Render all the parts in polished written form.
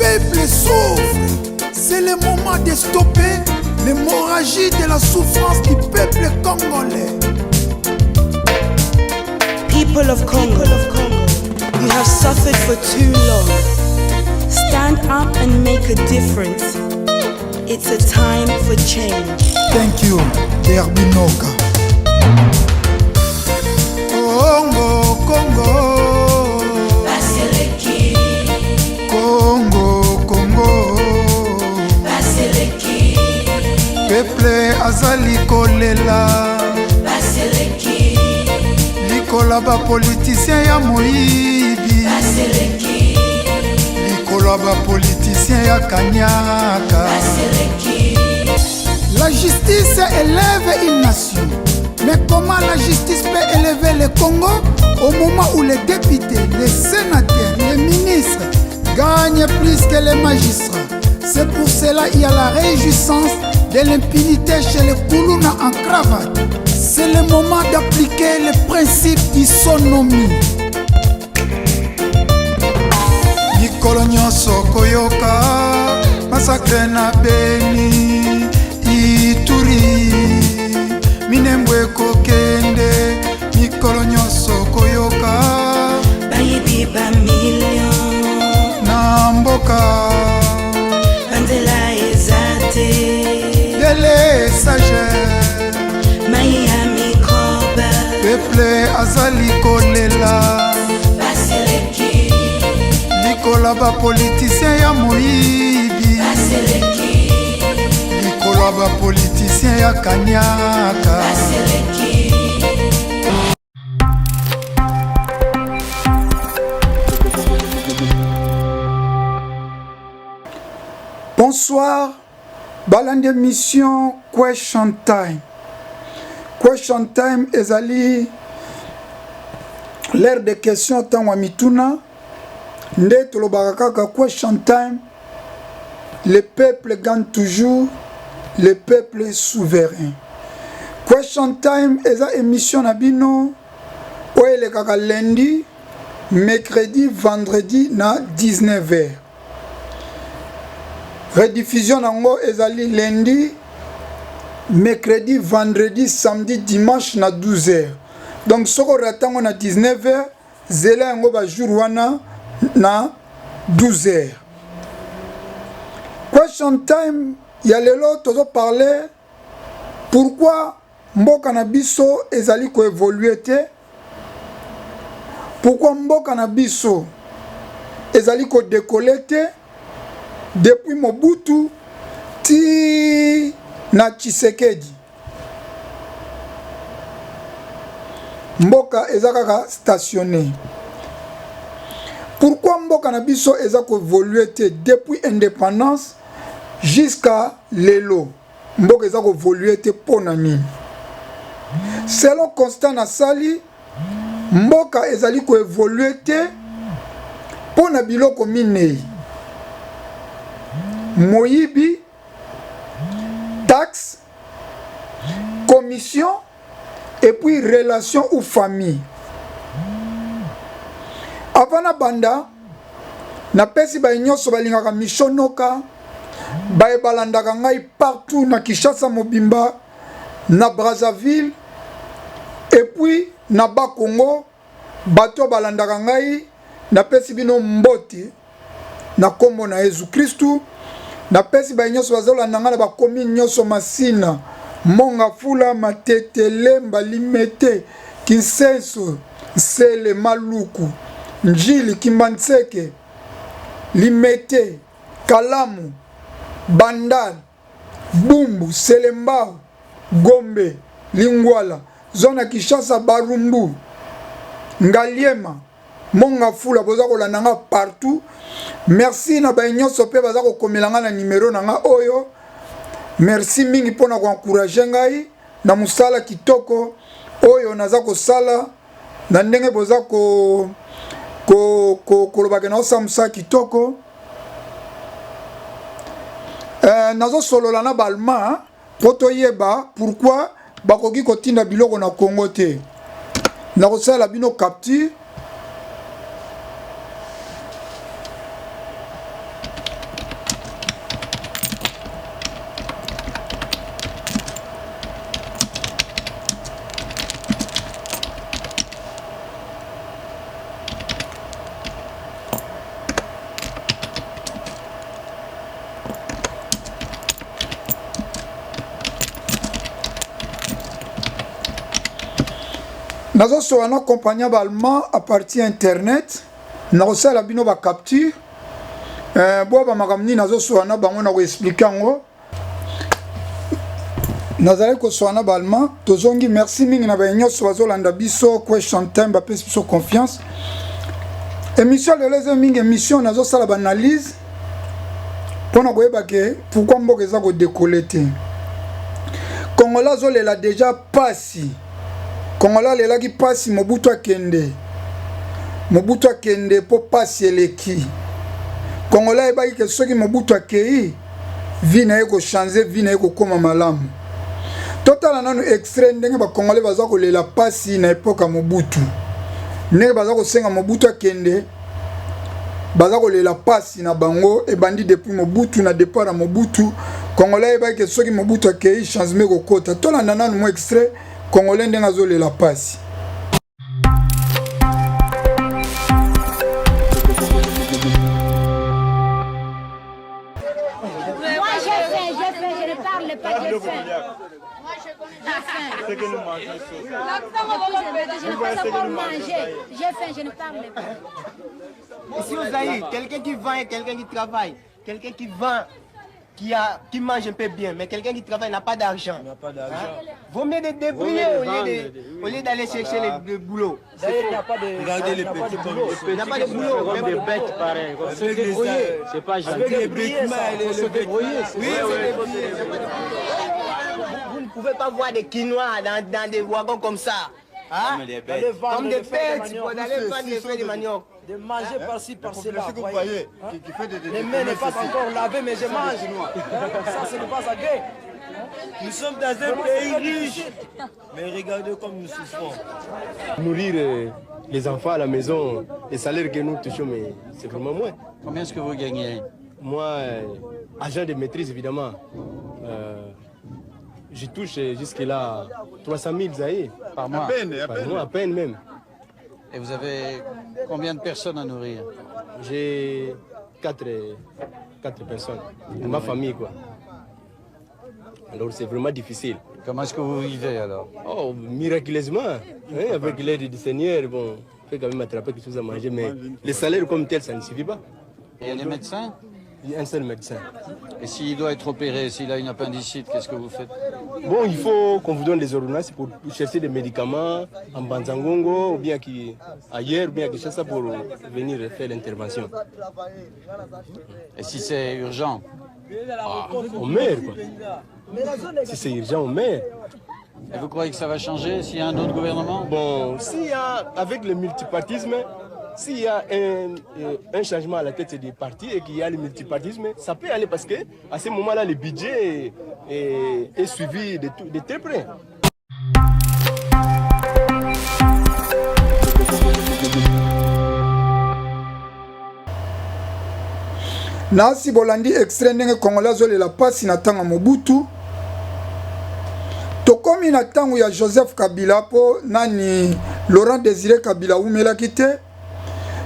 peuple souffre. C'est le moment de stopper l'hémorragie de la souffrance du peuple congolais. People of Congo, you have suffered for too long. Stand up and make a difference. It's a time for change. Thank you, Derbinoka. Congo, Congo. Baseleki. Congo, Congo. Baseleki. Peuple azali kolela. Baseleki. Likola ba politicien ya moyibi. Baseleki. Likolo ba politicien ya kanyaka. Baseleki. La justice élève une nation. Mais comment la justice peut élever le Congo au moment où les députés, les sénateurs, les ministres gagnent plus que les magistrats? C'est pour cela qu'il y a la réjouissance de l'impunité chez les Koulouna en cravate. C'est le moment d'appliquer le principe d'isonomie. Mikolo nyonso koyoka massacre na Beni, Ituri, Minembwe ekokende. Mikolo nyonso koyoka Bayibi ba million na mboka. Banzela eza te. Délestage. Mai ya microbe. Peuple azali kolela. Baseleki. Likola bapoliticien ya moyibi. Baseleki. Likolo ya bapoliticien ya kanyaka. Baseleki. Bonsoir, balandi émission Question Time. Question Time ezali l'heure de question, ntango ya mituna. Nde tolobaka kaka Question Time, le peuple gagne toujours, le peuple est souverain. Question Time eza émission na bino oyo elekaka lundi, mercredi, vendredi na 19h. Rediffusion nango ezali lundi, mercredi, vendredi, samedi, dimanche na 12h. Donc soki orater yango na 19h, zela yango bajour wana na 12h. Question Time ya lelo, tozoparle pourquoi mboka na biso ezali koévoluer te, pourquoi mboka na biso ezali kodécoller te depuis Mobutu ti na Tshisekedi. Mboka eza kaka stationné. Pourquoi mboka na biso eza koévoluer te depuis indépendance jusqu'à lelo? Mboka eza koévoluer te mpo na nini? Selon constat nasali, mboka ezali koévoluer te mpo na biloko minei: moyibi, taxe, commission et puis relation ou famille. Avant na banda, napesi baye nyonso balingaka mishonoka, baye balandaka ngai partout na Kinshasa mobimba, na Brazzaville et puis na Bakongo, bato balandaka ngai, napesi bino mbote na nkombo na Yezu Kristu. Napesi baye nyonso bazolanda ngai na bacommune nyonso: Masina, Mont Ngafula, Matete, Lemba, Limete, Kisenso, Nsele, Maluku, Njili, Kimbanseke, Limete, Kalamu, Bandal, Bumbu, Selembao, Gombe, Lingwala, zone ya Kinshasa, Barumbu, Ngaliema, Mont Ngafula, boza kolanda nga partout. Merci na baye nyonso mpe baza kokomela nga na nimero na nga oyo. Merci mingi mpona koencourager ngai na mosala kitoko oyo naza kosala, na ndenge boza kolobaka naosala mosala kitoko. Nazosolola na baallemand mpo toyeba pourquoi bakoki kotinda biloko na Congo te. Nakosalela bino capture. Nazosola na compagnie ya baallemand à partir ya internet, nakosala bino bacapture eh, bwa bamakambo nini nazosola na bango, nakoexplike yango. Nazalaki kosola na baallemand, tozongi. Merci mingi na baye nyonso bazolanda biso Question Time, bapesi biso confiance. Émission lelo eza mingi émission, nazosala baanalyse mpona koyeba ke pourquoi mboka eza kodekole te. Congolais azolela deja pasi. Congolais alelaki pasi Mobutu akende, Mobutu akende mpo pasi eleki. Congolais ayebaki ke soki Mobutu akei, vie na ye kochange, vie na ye kokóma malamu. Totala nanu extrait ndenge bacongolais baza kolela pasi na epoke ya Mobutu, ndenge baza kosenga Mobutu akende, baza kolela pasi na bango ebandi depuis Mobutu. Na départ ya Mobutu, congolais ayebaki ke soki Mobutu akei, changement ekokota. Tolanda nanu mo extrait, congolais ndenge azolela pasi. Moi j'ai faim, j'ai faim, je ne parle pas, j'ai faim. J'ai faim. Je n'ai pas encore mangé. J'ai faim, je ne parle pas. Ici au Zaïre, quelqu'un qui vend et quelqu'un qui travaille. Quelqu'un qui vend, qui mange un peu bien, mais quelqu'un qui travaille n'a pas d'argent. N'a pas d'argent. Hein? Vaut mieux de débrouiller au lieu d'aller chercher le boulot. D'ailleurs, il n'y a pas de, Regardez les il n'y a pas petits de comme boulot. les Il n'y a pas de boulot. Comme des bêtes pareil. Se débrouiller. C'est pas gentil. Avec les vêtements, les se débrouiller. Oui, c'est débrouiller. Vous ne pouvez pas voir des quinoa dans des wagons comme ça. Hein? Comme des bêtes. Comme des bêtes, manioc. pour aller vendre des feuilles de manioc. De manger par-ci, par-cela. Que vous voyez. voyez, Hein? qui fait des Les mains ne pas encore lavées, mais je mange. Ça, ce n'est pas à gay. Nous sommes dans un pays riche. Mais regardez comme nous souffrons. Nourrir les enfants à la maison, les salaires que nous touchons, mais c'est vraiment moins. Combien est-ce que vous gagnez? Moi, agent de maîtrise, évidemment, je touche jusque-là 300 000 Zaïre. Par mois? À peine, à Par peine. mois, à peine même. Et vous avez combien de personnes à nourrir? J'ai quatre personnes, ma famille, quoi. Alors c'est vraiment difficile. Comment est-ce que vous vivez alors? Oh, miraculeusement, hein, avec l'aide du Seigneur, bon, on peut quand même attraper quelque chose à manger, mais le salaire comme tel, ça ne suffit pas. Il y a des médecins? Il y a un seul médecin. Et s'il doit être opéré, s'il a une appendicite, qu'est-ce que vous faites? Bon, il faut qu'on vous donne des ordonnances pour chercher des médicaments en Mbanza-Ngongo ou bien ailleurs, ou bien à Kinshasa pour venir faire l'intervention. Et si c'est urgent? Ah, on meurt, quoi. Si c'est urgent, on meurt. Et vous croyez que ça va changer s'il y a un autre gouvernement? Bon, s'il y a, avec le multipartisme, s'il y a un changement à la tête des partis et qu'il y a le multipartisme, ça peut aller parce que à ce moment-là, le budget est suivi de très près. Nasi bolandi extrait ndenge congolais azolela pasi na ntango ya Mobutu. Tokomi na ntango ya Joseph Kabila, mpo nani Laurent Désiré Kabila awumelaki te.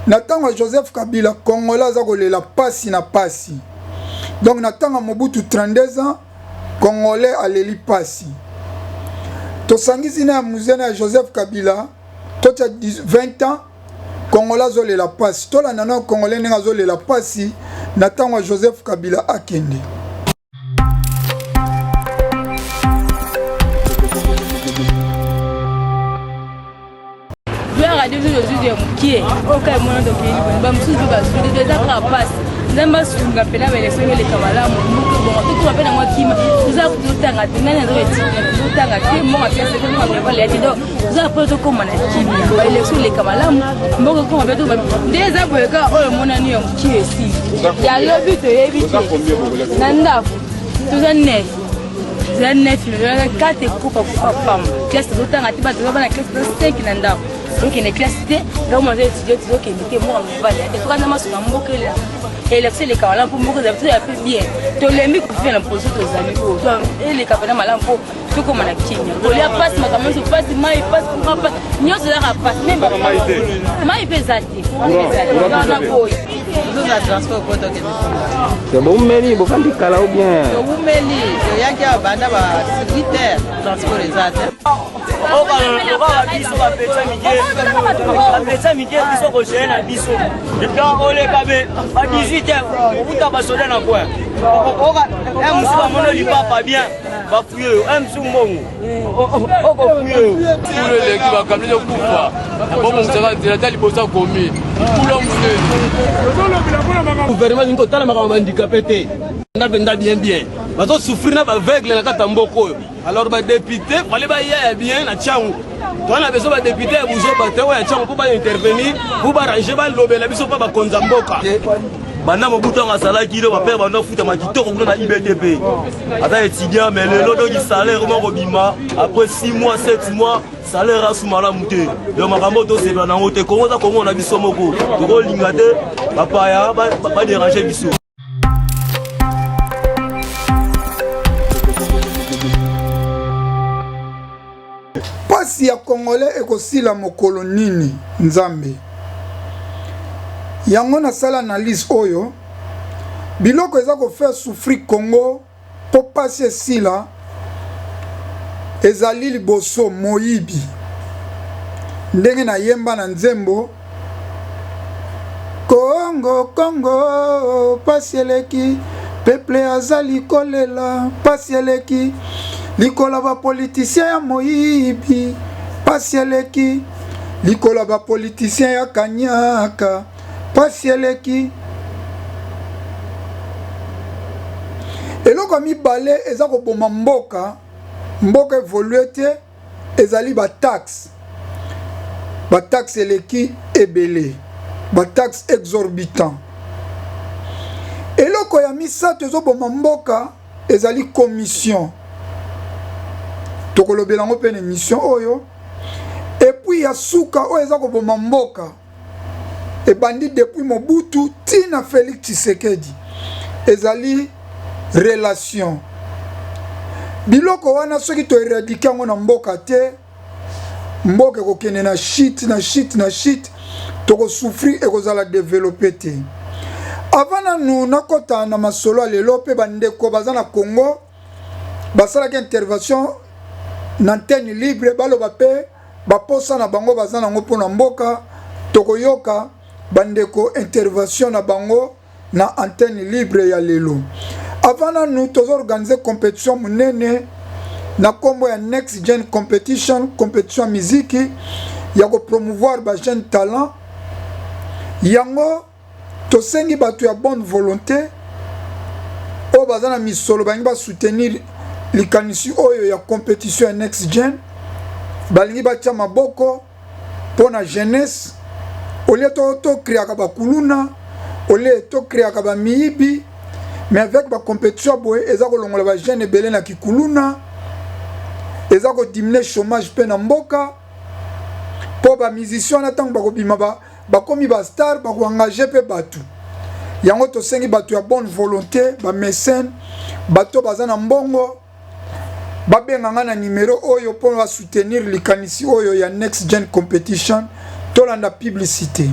Na ntango ya Joseph Kabila, congolais aza kolela pasi na pasi. Donc na ntango ya Mobutu 32 ans, congolais aleli pasi. Tosangisi na ya Mzee na ya Joseph Kabila, totia 20 ans, congolais azolela pasi. Tolanda na congolais ndenge azolela pasi na ntango ya Joseph Kabila akende. Gloire à Dieu, tozwi ya mokie oyo kaka emona tokei bamosusu mpe bazwi te. Eza kaka mpasi. Nzambe asunga mpena baélection eleka malamu, mboka ebonga, tokoma mpe nango akima. Toza tozotanga te, nani aza étudiant tozotanga te, mbongo apesa te, mbongo amevale te. Donc toza mpo tokóma na kimia, baélection eleka malamu, mboka ekoma mpe tokoma. Nde eza boye kaka oyo emonani ya mokie esili ya lobi toyebi te. Na ndako toza neuf, toza neuf, kate ekufa kufa pamba. Classe tozotanga te, bato toza bana classe, toza 5 na ndako, tozokende classe te. Ndako maza étudiant, tozokende te, mboka mobali te. Soki aza masunga mboka, élection eleka malamu mpo mboka ezali toya mpe bien. Tolembi kofia na position tozali oyo, eleka mpena malamu mpo tokóma na kimia. Kolia pasi, makambo nyonso pasi, mai pasi, courant pasi, nyonso ezaka pasi, mai mpe eza te, na boyi. Tozozela transport po tokende Tonga. Te boumeli bofandi kala ou bien? Toumeli, toyaki awa banda ba 8 heures, transport eza te. Lokola biso bapetsa mike, bapetsa mike biso kogere na biso donc oleka be ba 18 heures okuta basoda na coin oka mosusu bamoni lipapa bien bafuye yo mosusu mbongo okofuye yo kulu eleki bakambi ezokufa bobongisaka nzela ata liboso akomi kulu monene. Gouvernement elingi kotala makambo ya bandikape te nda mpenza bien bien bazosouffrir na baaveugle na kati ya mboka oyo. Alors badepute fale baya ya bien na Tshangu, toza na besoin badepute ya buzoba te, oyo ya Tshangu mpo baintervenir mpo barange balobela biso mpo bakonza mboka. Banda Mobutu yango azalaki do bapere banda ofutama kitoko kuna na IBTP, aza étudiant, mais lelo donc salaire moko kobima après 6 mois, 7 mois, salaire asu malamu te. Donc makambo tosepela nango te. Kongo eza Kongo na biso moko, tokolinga te bapaya baderange biso. Pasi ya congolais ekosila mokolo nini nzambe? Yango nasala analyse oyo, biloko eza ko faire souffrir Congo po pasi esila ezali liboso moyibi, ndenge nayemba na nzembo Congo Congo pasi eleki peuple azali kolela pasi eleki likola ba politicien ya moyibi pasi eleki likola ba politicien ya kanyaka pasi eleki. Eloko ya mibale eza koboma mboka, mboka evolue te, ezali ba taxe. Ba taxe eleki ebele, ba taxe exorbitant. Eloko ya misato ezoboma mboka ezali commission, tokolobela yango mpe na emission oyo. Et puis ya suka oyo eza koboma mboka ebandi depuis Mobutu ti na Felix Tshisekedi ezali relation. Biloko wana soki to eradike yango na mboka te, mboka ekokende na shit na shit na shit, tokosouffrir, ekozala developpe te. Avant nanu nakota na masolo ya lelo, mpe bandeko baza na Congo basalaki intervention na antenne libre, baloba mpe baposa na bango baza nango mpo na mboka. Tokoyoka bandeko intervention na bango na antenne libre ya lelo. Avant nanu tozo organiser competition monene na kombo ya Next Gen Competition, competition ya miziki ya ko promouvoir ba jeune talent. Yango tosengi bato ya bonne volonté oyo baza na misolo balingi ba soutenir likanisi oyo ya competition ya Next Gen, balingi batia maboko mpo na jeunesse, olie to créaka bakuluna, olie to créaka bamiyibi, mais avec ba competition boye eza kolongola ba jeune ebele na kikuluna, eza kodimine chômage mpe na mboka, mpo ba musicien wana ntango bakobima bakomi ba star, bakoengage mpe bato. Yango tosengi bato ya bonne volonté, ba mécène, bato baza na mbongo, babenga nga na numero oyo mpo ba soutenir likanisi oyo ya Next Gen Competition. Tolanda publicité.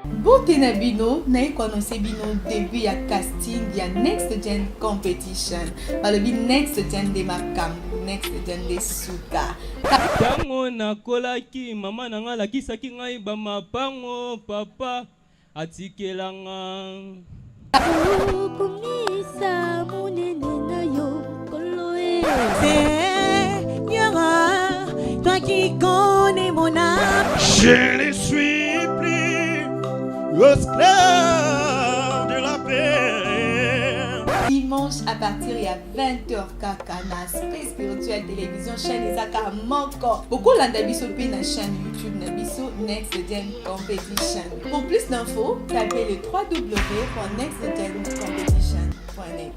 Mbote na bino, naye koannonce bino début ya casting ya Next Gen Competition. Balobi Next Gen nde makambo, Next Gen nde suka. Tango nakolaki, mama na nga alakisaki ngai ba mapango papa atikela nga. Okumisa monene na yo, Nkolo e. Seigneur, toi qui connais mon âme. Je ne suis plus esclave de la paix. Dimanche à partir ya 20h kaka na Aspect Spirituel Télévision, chaîne eza kaka moko. Bokolanda biso mpe na chaîne YouTube na biso Next Gen Competition. Pour plus d'infos, tapez le www.nextgencompetition.net.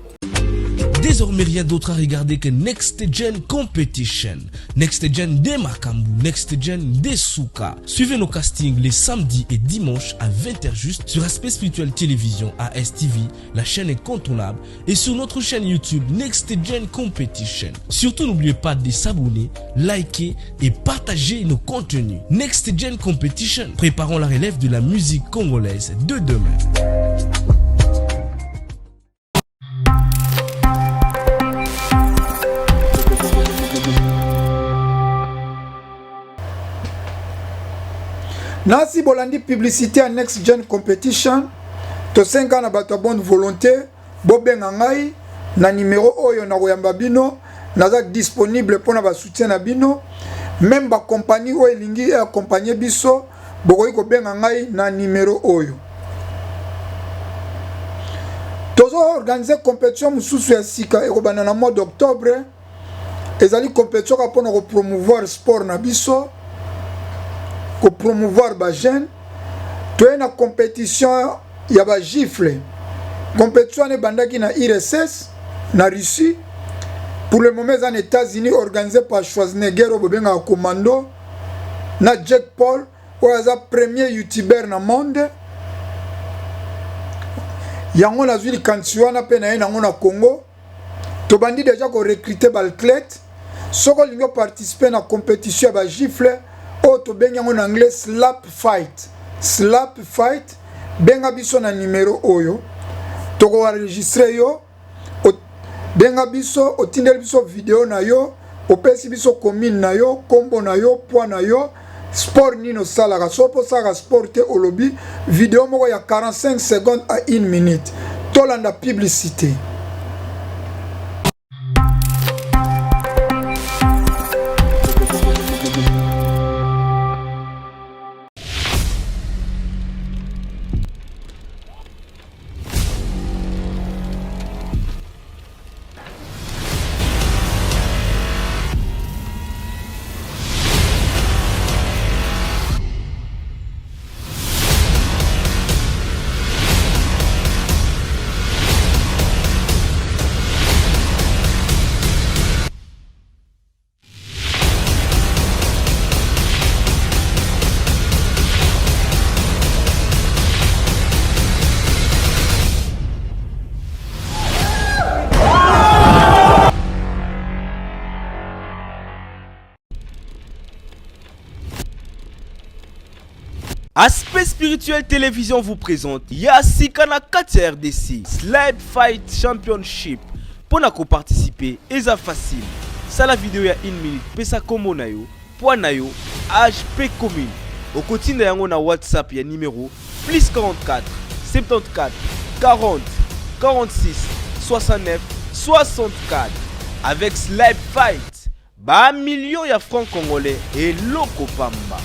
désormais rien d'autre à regarder que Next Gen Competition. Next Gen de Makambu, Next Gen de Souka. Suivez nos castings les samedis et dimanches à 20h juste sur Aspect Spirituel Télévision ASTV, la chaîne incontournable, et sur notre chaîne YouTube Next Gen Competition. Surtout n'oubliez pas de s'abonner, liker et partager nos contenus. Next Gen Competition, préparons la relève de la musique congolaise de demain. Nasi bolandi publicité ya Next Gen Competition tosenga na bato ya bonne volonté bobenga ngai na numero oyo nakoyamba bino naza disponible mpo na basoutien na bino meme bakompagnie oyo elingi eakompagne biso bokoki kobenga ngai na numero oyo tozo organise competition mosusu ya sika ekobanda na mois d'octobre ezali competition kaka mpona kopromouvoir sport na biso kopromouvoir bajeune toye na competition ya bagifle competition wana ebandaki na urss na russie pour le moment eza na états-unis organisé par schwarzenegger oyo bobengaka commando na jack paul oyo aza premier youtubeur na monde yango nazwi likanisi wana mpe naye nango na congo tobandi deja ko recruter ba athlètes soki olingi oparticipe na competition ya ba gifle oyo tobengi yango na anglais slap fight slap fight benga biso na numero oyo tokoenregistre yo benga biso otindeli biso video na yo opesi biso commune na yo nkombo na yo poids na yo sport nini osalaka soki mpo osalaka sport te olobi video moko ya 45 secondes à 1 minute tolanda publicité. Aspect Spirituel Télévision vous présente Yasika na kati ya RDC Slide Fight Championship. Mpo na koparticiper eza facile. Sala video ya 1 minute, pesa kombo na yo, poids na yo, age pe commune. Okotinda yango na WhatsApp ya numero plus 44 74 40 46 69 64 avec Slide Fight. Ba millions ya francs congolais eloko pamba.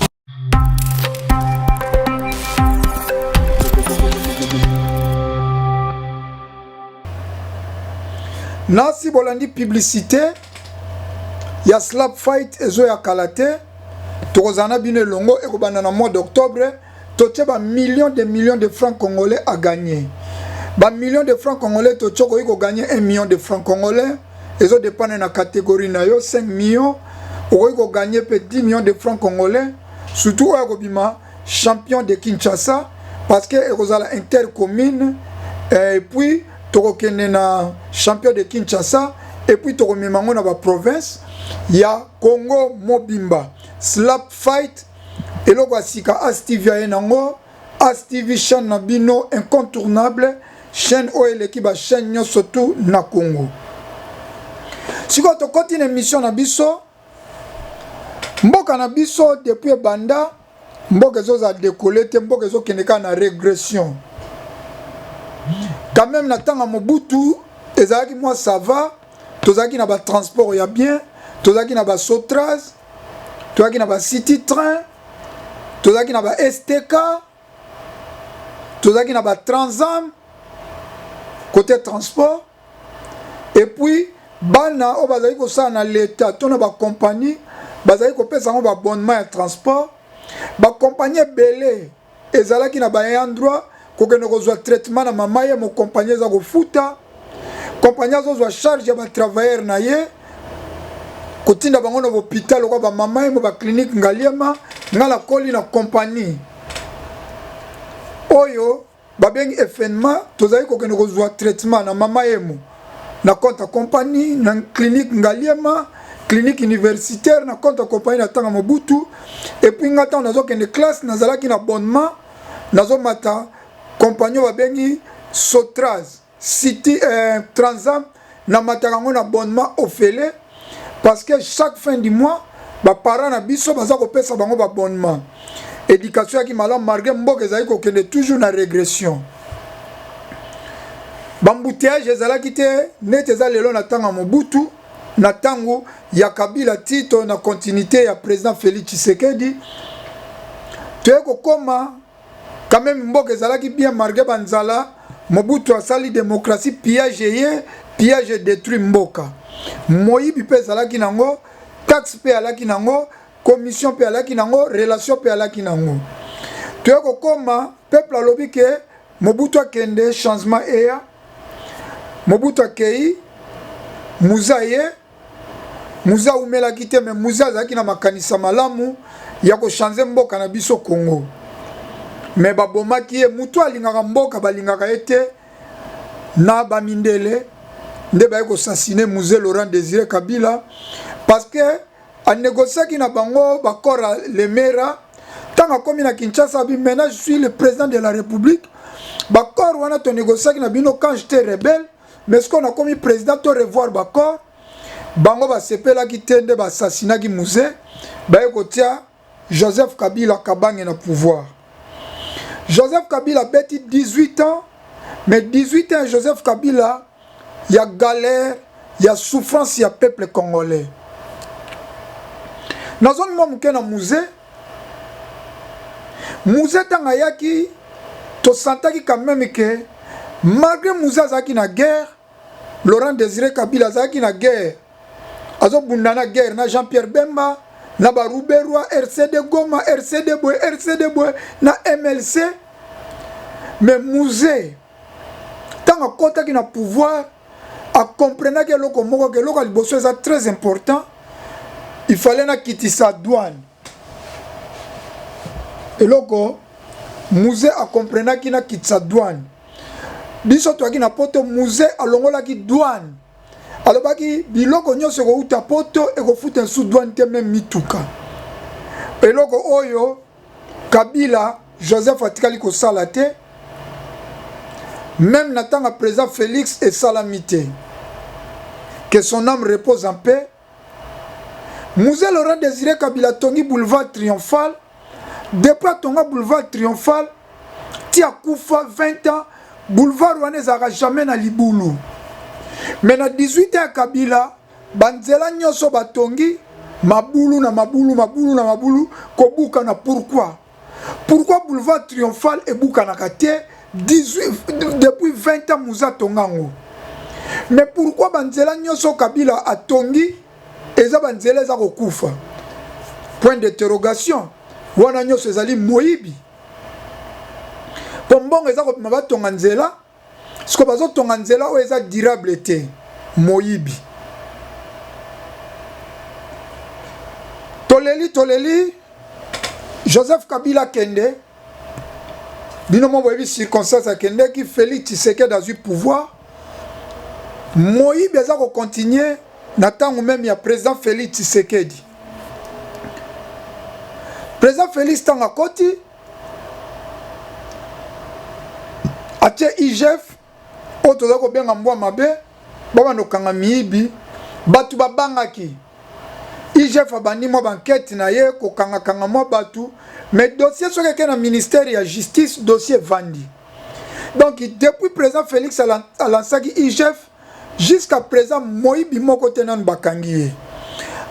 Nasi bolandi publicité ya slap fight ezoya kala te tokozala na bino elongo ekobanda na mois d'octobre totie ba millions de millions de francs congolais à gagner ba millions de francs congolais totie okoki kogagner 1 million de francs congolais ezo dépendre na catégorie na yo 5 millions okoki kogagner mpe 10 millions de francs congolais surtout oyo akobima champion de Kinshasa parce que ekozala intercommune et puis tokokende na champion de Kinshasa et puis tokomema yango na ba province ya Congo mobimba slap fight eloko ya sika As TV aye nango As TV chaîne na bino incontournable chaîne oyo eleki ba chaîne nyonso tout na Congo sikoyo tokoti na émission na biso Mboka na biso depuis ebanda mboka ezozala decolle te, mboka ezokende kaka na regression. Quand même na ntango ya Mobutu ezalaki mwa ça va, tozalaki na ba transport ya bien, tozalaki na ba Sotraz, tozalaki na ba city train, tozalaki na ba STK, tozalaki na ba Transam côté transport. Et puis bana oyo bazali kosala na leta to na bakompagnie bazali kopesa yango baabonnement ya transport. Bakompagnie ebele ezalaki na ba ayant droit kokende kozwa traitement na mama ye mokompagnie eza kofuta. Compagnie azozwa charge ya batravailleur na ye, kotinda bango na hôpital lokola bamama yemo, baclinique Ngaliema. Nga nakoli na compagnie oyo babengi FNMA. Tozali kokende kozwa traitement na mama yemo na compte ya compagnie, na clinique Ngaliema, clinique universitaire, na compte ya compagnie na ntango Mobutu. Et puis nga, ntango nazokende classe, nazalaki na abonnement, nazomata compagnie oyo babengi Sotraz City Transam. Namataka yango na abonnement ofele, parce que chaque fin du mois baparent na biso baza kopesa bango baabonnement. Éducation yaki malamu malgré mboka ezali kokende toujours na régression. Baembouteillage ezalaki te neti eza lelo na ntango ya Mobutu, na ntango ya Kabila, tito na continuité ya président Félix Tshisekedi. Toye kokóma quand même, mboka ezalaki bien malgré banzala. Mobutu asali démocratie, pillage eye, pillage détruit mboka. Moyibi mpe ezalaki nango, taxe mpe alaki nango, commission mpe alaki nango, relation mpe alaki nango. Toye kokóma, peuple alobi ke Mobutu akende, changement eya. Mobutu akei, Mzee ye. Mzee awumelaki te, mais Mzee azalaki na makanisa malamu ya kochanger mboka na biso Congo, mais babomaki ye. Motu alingaka mboka, balingaka ye te na bamindele nde baye koassassiner Mzee Laurent Désiré Kabila, parce que anégociaki na bango baaccord ya Lemera. Ntango akomi na Kinshasa, abi: "Maintenant je suis le président de la République. Baaccord wana tonégociaki na bino quand j'étais rebelle, mais ce qu'on akomi président, to revoir baaccord." Bango basepelaki te, nde baassassinaki Mzee, baye kotia Joseph Kabila Kabange na pouvoir. Joseph Kabila abeti 18 ans, mais 18 ans Joseph Kabila ya galère, ya souffrance ya peuple congolais. Nazongi mwa moke na Mzee. Mzee ntango ayaki, tosantaki quand même ke malgré Mzee azalaki na guerre, Laurent Désiré Kabila azalaki na guerre, azobunda na guerre na Jean Pierre Bemba, na baruberwa, RCD Goma, RCD boye, RCD boye, na MLC. Mais Mzee ntango akɔtaki na pouvoir, akomprenaki eloko moko ke eloko ya liboso eza très important, il fallait nakitisa douane. Eloko Mzee akomprenaki, nakitisa douane. Biso toyaki na Poto, Mzee alongolaki douane, alobaki biloko nyonso ekouta Poto ekofuta nsu douane te, même mituka. Eloko oyo Kabila Joseph atikali kosala te, même na ntango ya président Félix esalami te. Que son âme repose en paix. Mzee Laurent Désiré Kabila atongi boulevard triomphal. Depuis atonga boulevard triomphal ti akufa, 20 ans, boulevard wana ezalaka jamais na libulu. Mais na 18 ans ya Kabila, banzela nyonso batongi mabulu na mabulu, mabulu na mabulu, kobukana. Pourquoi? Pourquoi boulevard triomphal ebukanaka te 18, depuis 20 ans Mzee atonga yango? Mais pourquoi banzela nyonso Kabila atongi eza banzela eza kokufa? Point d'interrogation. Wana nyonso ezali moyibi, mpo mbongo eza kobima, batonga nzela. Siko bazotonga nzela oyo eza durable te, moyibi. Toleli, toleli Joseph Kabila akende. Bino mo boyebi circonstance akendeki. Félix Tshisekedi azwi pouvoir, moyibi aza kocontinuer na ntango même ya président Félix Tshisekedi. Président Félix ntango akoti, atie IGF oyo toza kobenga mbwa mabe, babanda kokanga miyibi. Bato babangaki IGF. Abandi mwa baenquête na ye, kokangakanga mwa bato, mais dossier soki eke na ministère ya Justice, dossier evandi. Donc depuis président Félix alansaki IGF jusqu'à présent, moyibi moko te nanu bakangi ye,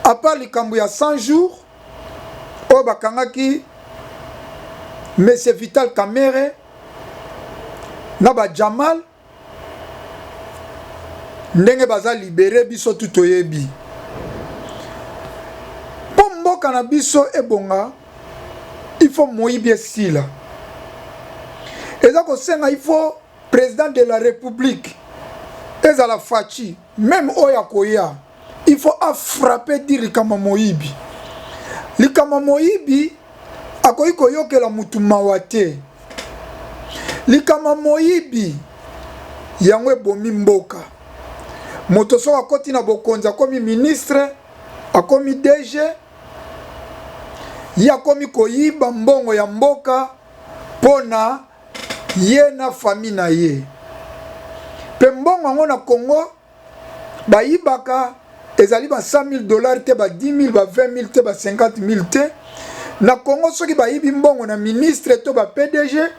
à part likambo ya 100 jours oyo bakangaki monsieur Vital Kamerhe na bajamal. Ndenge baza libéré, biso tu toyebi. Mpo mboka na biso ebonga, il faut moyibi esila. Eza kosenga, il faut président de la République Ezala Fatshi, meme oyo akoya, il faut a frapper dire likambo moyibi. Likambo moyibi akoki koyokela mutu mawa te. Likambo moyibi yango ebomi mboka. Moto soki akoti na bokonzi akomi ministre, akomi DG, ye akomi koyiba mbongo ya mboka mpo na ye na famille na ye. Mpe mbongo yango na Congo bayibaka ezali ba 100 000 dollars te, ba 10 000, ba 20 000 te, ba 50 000 te. Na Congo soki bayibi mbongo na ministre to ba PDG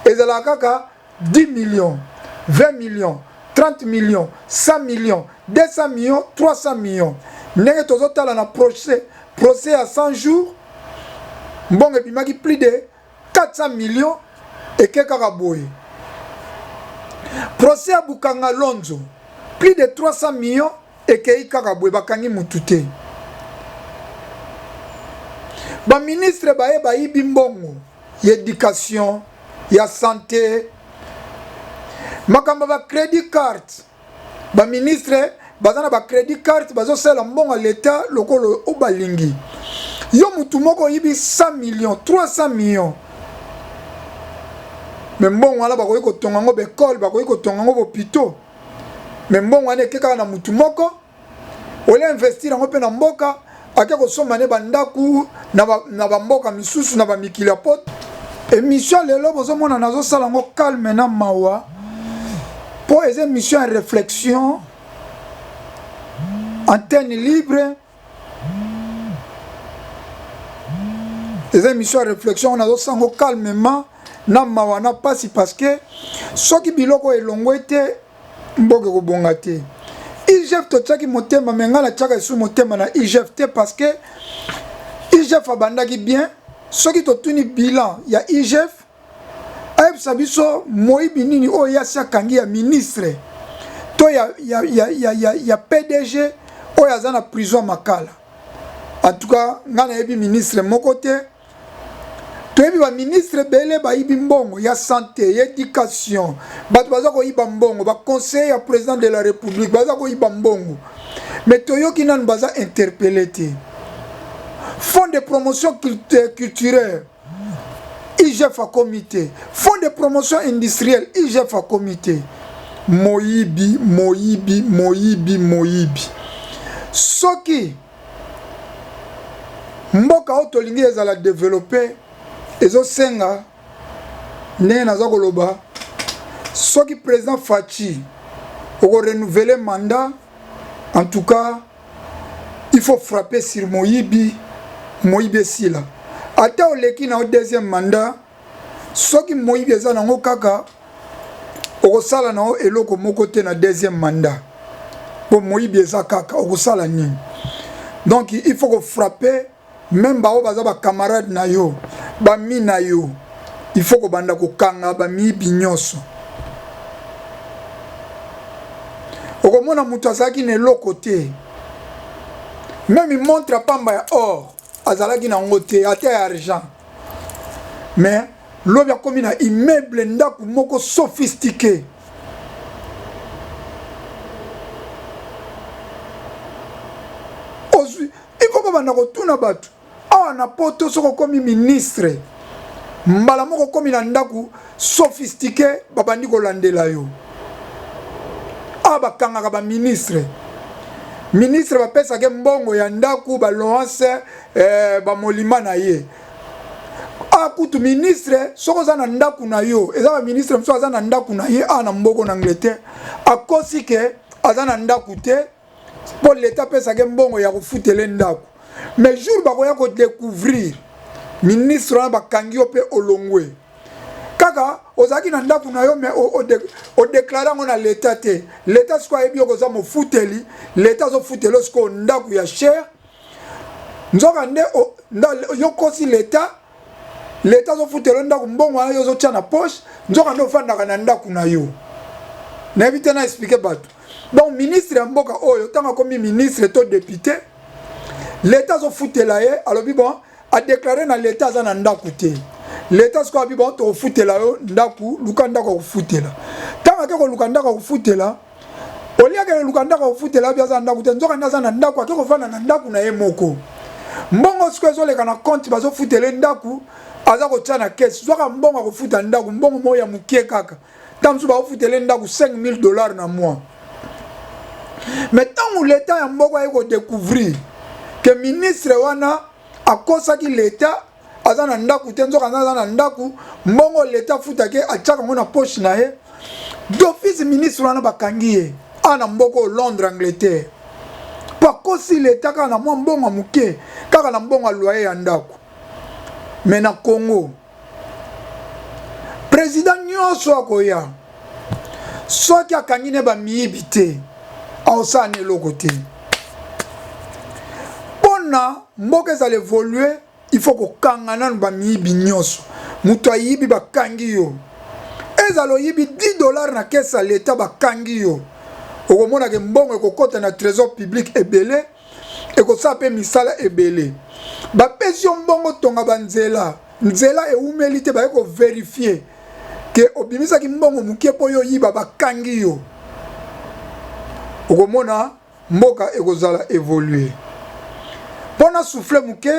ezalaka kaka 10 millions, 20 millions, 30 millions, 100 millions, 200 millions, 300 millions. Ndenge tozotala na procès, procès ya 100 jours, mbongo ebimaki plus de 400 millions eke kaka boye. Procès ya Bukanga Lonzo, plus de 300 millions ekei kaka boye, bakangi mutu te. Ba ministre baye bayibi mbongo ya education, ya sante, makambo ya ba credit card, ba ministre baza na ba credit card bazosalela mbongo ya leta lokola oyo balingi. Yo mutu moko oyibi 100 millions, 300 millions, me mbongo wana bakoki kotonga yango ba ekole, bakoki kotonga yango ba hopitaux, me mbongo wana eke kaka na mutu moko. Olie investir yango mpe na mboka, ake kosomba ne bandaku na bamboka misusu na bamikili ya poto. Emission lelo bozomona nazosala yango calme na mawa mpo eza emission ya réflexion, antenne libre, eza émission ya réflexion, nazosala yango calmement na mawa na pasi parce que soki biloko elongwe te mboka ekobonga te. IGF totiaki motema, me ngai natiaka lisusu motema na IGF te parce que IGF abandaki bien. Soki totuni bilan ya IGF, ayebisa biso moyibi nini oyo ye asi akangi ya ministre to ya PDG oyo aza na prison ya Makala. En tout cas ngai nayebi ministre moko te. Toyebi ba ministre ebele bayibi mbongo ya sante, ya education, bato baza koyiba mbongo, ba conseiller ya president de la republique baza koyiba mbongo, mais toyoki nanu baza interpelle te. Fonds de promotion culturelle IGF akomi te, fonds de promotion industrielle IGF akomi te. Moyibi, moyibi, moyibi, moyibi. Soki mboka oyo tolingi ezala developpe, ezosenga ndenge naza koloba, soki président Fatshi oko renouveler mandat, en tout cas il faut frapper sur moyibi, moyibi esila. Ata oleki na deuxième mandat, soki moyibi eza nango kaka, okosala na yo eloko moko te na deuxième mandat, po moyibi eza kaka, okosala nini? Donc il faut ko frapper même bao baza ba camarade na yo, bami na yo, il faut kobanda kokanga ba miyibi nyonso. Okomona moto azalaki na eloko te, même montre ya pamba ya or azalaki na yango te, ata ya argent, mais lobi akomi na immeuble, ndako moko sophistiqué. Ozwi, il faut babanda kotuna bato awa na poto, soki okomi ministre mbala moko okomi na ndako sophistiqué, babandi kolandela yo. Awa bakangaka ba ministre, ministre bapesaka mbongo ya ndako, baloanse bamolima na ye. Awa kutu ministre soki oza na ndako na yo, eza ba ministre mosusu aza na ndako na ye awa na mboko na Angleterre, akosi ke aza na ndako te mpo leta apesaka mbongo ya kofutela ndako. Mais jour bakoya kodécouvrir ministre wana, bakangi yo mpe olongwe. Kaka ozalaki na ndako na yo, mais odeklare yango na leta te. Leta sikoyo ayebi yo koza mofuteli, leta azofutela yo sikoyo ndako ya cher, nzoka nde yo kosi leta, leta azofutela yo ndako, mbongo wana yo ozotia na poche, nzoka nde ofandaka na ndako na yo. Nayebi te na explike bato. Donc ministre ya mboka oyo, ntango akomi ministre to député, leta azofutela ye, alobi bon, adeklare na leta aza na ndako te. Leta sikoyo abi bon, tokofutela yo ndako, luka ndako ya kofutela. Ntango ake koluka ndako ya kofutela, Oliaka eluka ndako akofutela abi aza na ndako te, nzoka nde aza na ndako, ake kofanda na ndako na ye moko. Mbongo sikoyo ezoleka na compte, bazofutela ye ndako, aza kotia na caisse. Zwaka mbongo akofuta ndako, mbongo moko ya mokie kaka. Ntango mosusu bakofutela ye ndako 5000 dollars na mois. Mais ntango leta ya mboka aye kodécouvrir que ministre wana akosaki leta aza na ndako te, nzoka aza na ndako, mbongo leta afutaki atiaka yango na poche na ye. D'office ministre wana bakangi ye awa na mboka oyo Londres, Angleterre, mpo akosi leta kaka na mwa mbongo ya moke, kaka na mbongo ya loyer ya ndako. Mais na Congo president nyonso akoya soki akangi ne bamiyibi te, aosala na eloko te. Mpona mboka ezala evolue, il faut kokanga nanu bamiyibi nyonso. Moto ayibi bakangi yo, ezala oyibi 10 dollars na kesa ya leta bakangi yo, okomona ke mbongo ekokota na trésor public ebele, ekosala mpe misala ebele. Bapesi yo mbongo tonga banzela, nzela ewumeli te, baye koverifie ke obimisaki mbongo moke mpo yo oyiba, bakangi yo, okomona mboka ekozala evolue. Mpo na souffle moke,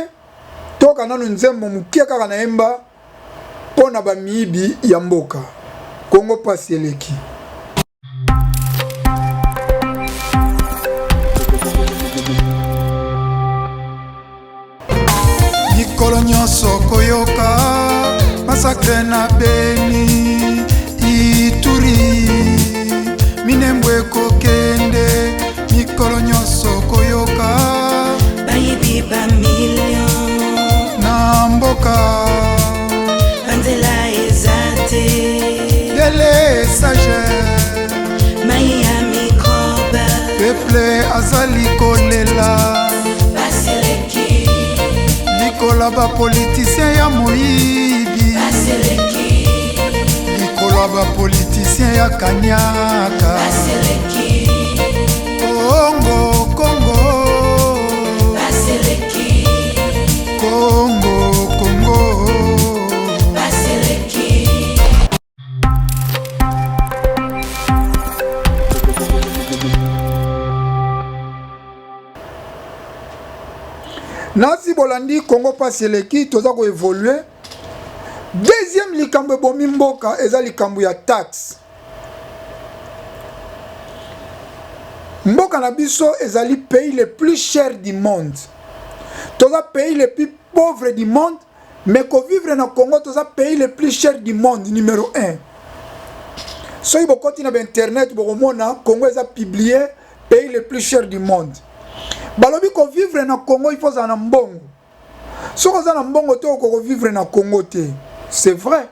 toka nanu nzembo moke kaka nayemba mpo na bamiyibi ya mboka Kongo, pasi eleki. Mikolo nyonso koyoka masakre na Beni, Ituri, Minembwe ekokende. Mikolo nyonso koyoka bayibi ba million na mboka, banzela eza te, delesage mai ya mikrobe, peuple azali kolela baseleki likolo ya bapolitisien ya moyibi, baseleki likolo ya bapolitisien ya kanyaka, baseleki Kongo, Kongo, baseleki Kongo, Kongo, baseleki. Nasi bolandi Congo pasi eleki, toza ko évoluer. Deuxième likambo ebomi mboka eza likambo ya taxe. Mboka na biso ezali pays le plus cher du monde. Toza pays le plus pauvre du monde, mais kovivre na Congo toza pays le plus cher du monde numéro 1. Soki bokoti na ba internet bokomona Congo eza publié pays le plus cher du monde. Balobi kovivre na Congo il faut ozala na mbongo. Soki oza na mbongo te okoki kovivre na Congo te. C'est vrai.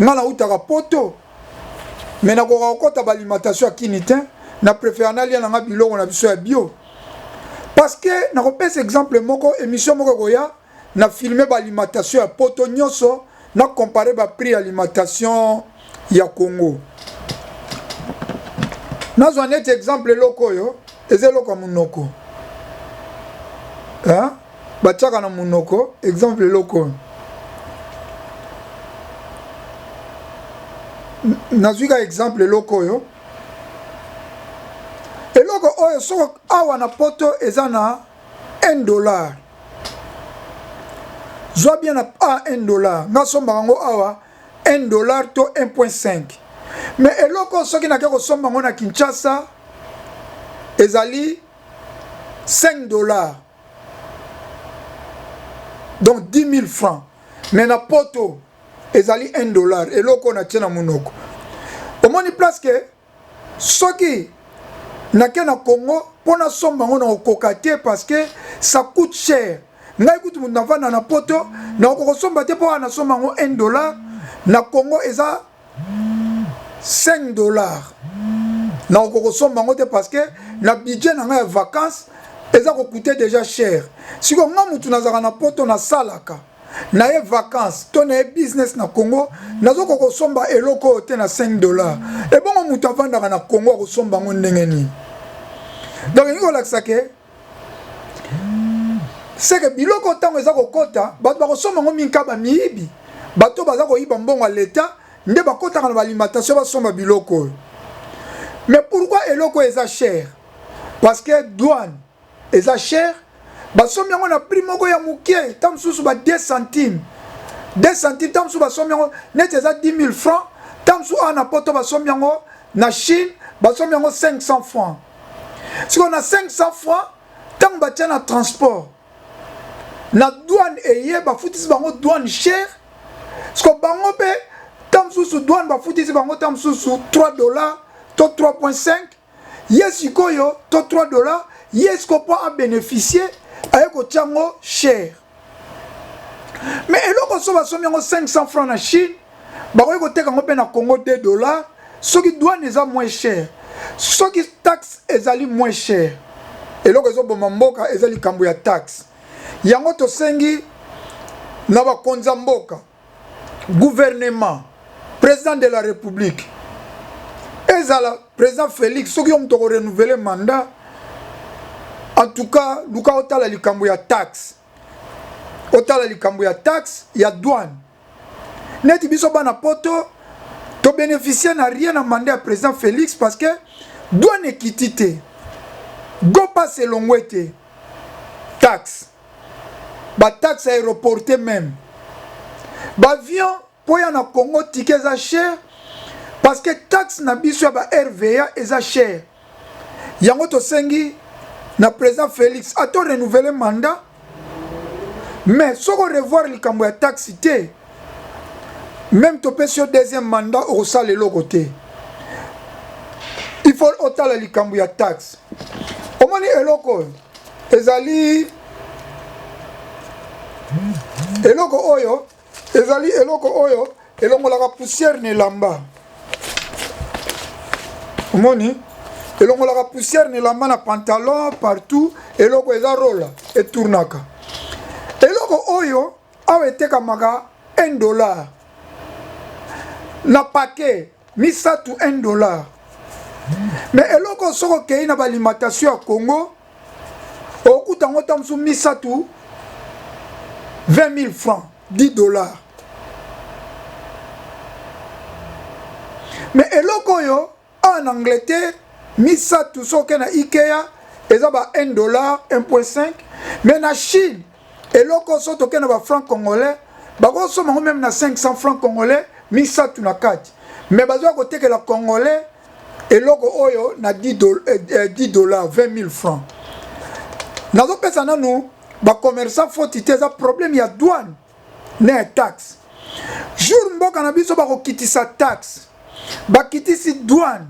Nga nautaka poto, mais nakoka kokota ba alimentation ya kini te, na préfère nalia na nga biloko na biso ya bio. Parce que nakopesa exemple moko, émission moko ekoya na filmer ba alimentation ya poto nyonso, na comparer ba prix ya alimentation ya Congo. Nazwa neti exemple eloko oyo eza eloko ya monoko, hein? Batiaka na monoko, exemple eloko oyo nazwi ka exemple eloko oyo, eloko oyo soko awa na poto eza na 1 dollar, zwa bien na a 1 dollar, nga sombaka yango awa 1 dollar to 1.5, mais eloko soki nake kosomba yango na Kinshasa ezali 5 dollars, donc 10 000 francs, mais na poto ezali 1 dollar. Eloko oyo natie na monoko, omoni place ke soki nake na Congo mpo nasomba yango nakokoka te, parce que ça coûte cher. Ngai kutu moto navanda na poto nakoka kosomba te, mpo wana nasomba yango 1 dollar, na Congo eza 5 dollars, nakoka kosomba yango te, parce que na budget na ngai ya vacances eza kokute déjà cher. Sikoyo nga motu nazalaka na poto, nasalaka naye vacances to naye business na Congo, nazokoka kosomba eloko oyo te na 5 dollars. Ebongo moto avandaka na Congo akosomba yango ndenge nini? Donc elingi kolakisa ke seke biloko ntango eza kokota, bato bakosomba yango mingi kaka bamiyibi, bato baza koyiba mbongo ya leta nde bakotaka na baalimentation basomba biloko oyo. Mais pourquoi eloko eza cher? Parce que douane eza cher, basombi yango na prix moko ya moke, ntango mosusu ba 2 centimes, 2 centimes, ntango mosusu basombi yango neti eza 10 000 francs, ntango mosusu awa na poto basombi yango na Chine basombi yango 500 francs. Sikoyo na 500 francs ntango batia na transport na douane eye bafutisi bango douane cher, siko bango mpe ntango mosusu douane bafutisi bango ntango mosusu 3 dollars to 3.5 ye sikoyo to 3 dollars ye sikoyo mpo abénéficie aye kotia yango cher. Mais eloko so basombi yango 500 francs na Chine, bakoki koteka yango mpe na Congo 2 dollars soki douane eza moins cher, soki taxe ezali moins cher. Eloko ezoboma mboka eza likambo ya taxe. Yango tosengi na bakonzi ya mboka, gouvernement, président de la République, ezala président Félix, soki yo moto okorenouveler mandat, en tout cas luka otala likambo ya taxe, otala likambo ya taxe ya douane. Neti biso bana poto tobénéficie na rien na mandat ya président Félix parce que douane ekiti te, go pass elongwe te, taxe bataxe aéroporté, même baavion mpo ya na Congo ticket eza cher parce que taxe na biso ya ba RVA eza cher. Yango tosengi na président Félix ato renouveler mandat, mais soki orevoir likambo ya taxe te, même topesi yo deuxième mandat, okosala eloko te. Il faut otala likambo ya taxe. Omoni eloko oyo ezali, eloko oyo ezali eloko oyo elongolaka poussière na elamba. Omoni, elongolaka poussière na elamba, na pantalon, partout. Eloko eza rola, etournaka. Eloko oyo awa etekamaka 1 dollar na paquet misato, 1 dollar. Mais eloko soki okei na baalimentation ya Congo, okuta yango ta mosusu misato 20 000 francs, 10 dollars. Mais eloko oyo awa na Angleterre misato, soki okei na Ikea, eza ba 1 dollar, 1.5. Mais na Chine, eloko so tokei na bafranc congolais, bakosomba yango même na 500 franc congolais misato na kati. Mais bazwa kotekela congolais eloko oyo na 10 dollars, 20 000 francs. Nazopesa nanu bacommerçant foti te, eza problème ya douane na ya taxe. Jour mboka na biso bakokitisa taxe, bakitisi douane,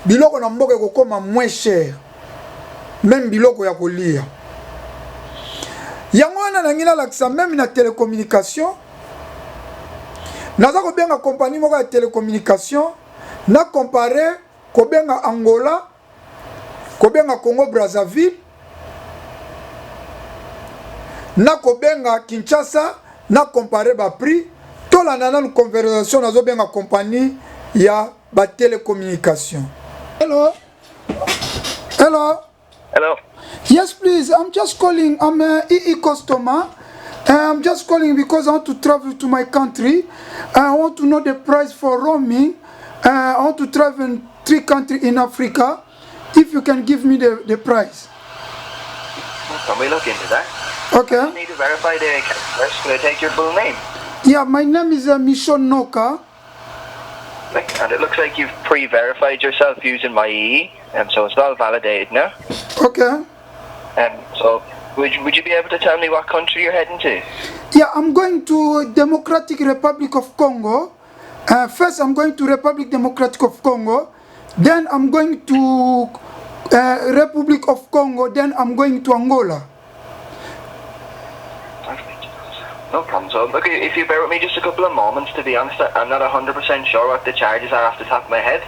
biloko na mboka ekokóma moins cher, même biloko ya kolia. Yango wana nangi nalakisa même na télécommunication. Naza kobenga compagnie moko ya télécommunication, na compare kobenga Angola, kobenga Congo Brazzaville na kobenga Kinshasa, na compare baprix. Tolanda nanu conversation. Nazobenga compagnie ya batélécommunication. Hello, hello. Hello. Yes, please. I'm just calling. I'm a EE customer. I'm just calling because I want to travel to my country. I want to know the price for roaming. I want to travel in three countries in Africa. If you can give me the price. Can we look into that? Okay. I need to verify the account first. Can I take your full name? Yeah, my name is Michon Noka. And it looks like you've pre-verified yourself using my EE, so it's all validated now. Okay. So would you be able to tell me what country you're heading to? Yeah, I'm going to Democratic Republic of Congo. First, I'm going to Republic Democratic of Congo. Then I'm going to Republic of Congo. Then I'm going to Angola. No problem. So, look, if you bear with me just a couple of moments, to be honest, I'm not 100% sure what the charges are off the top of my head.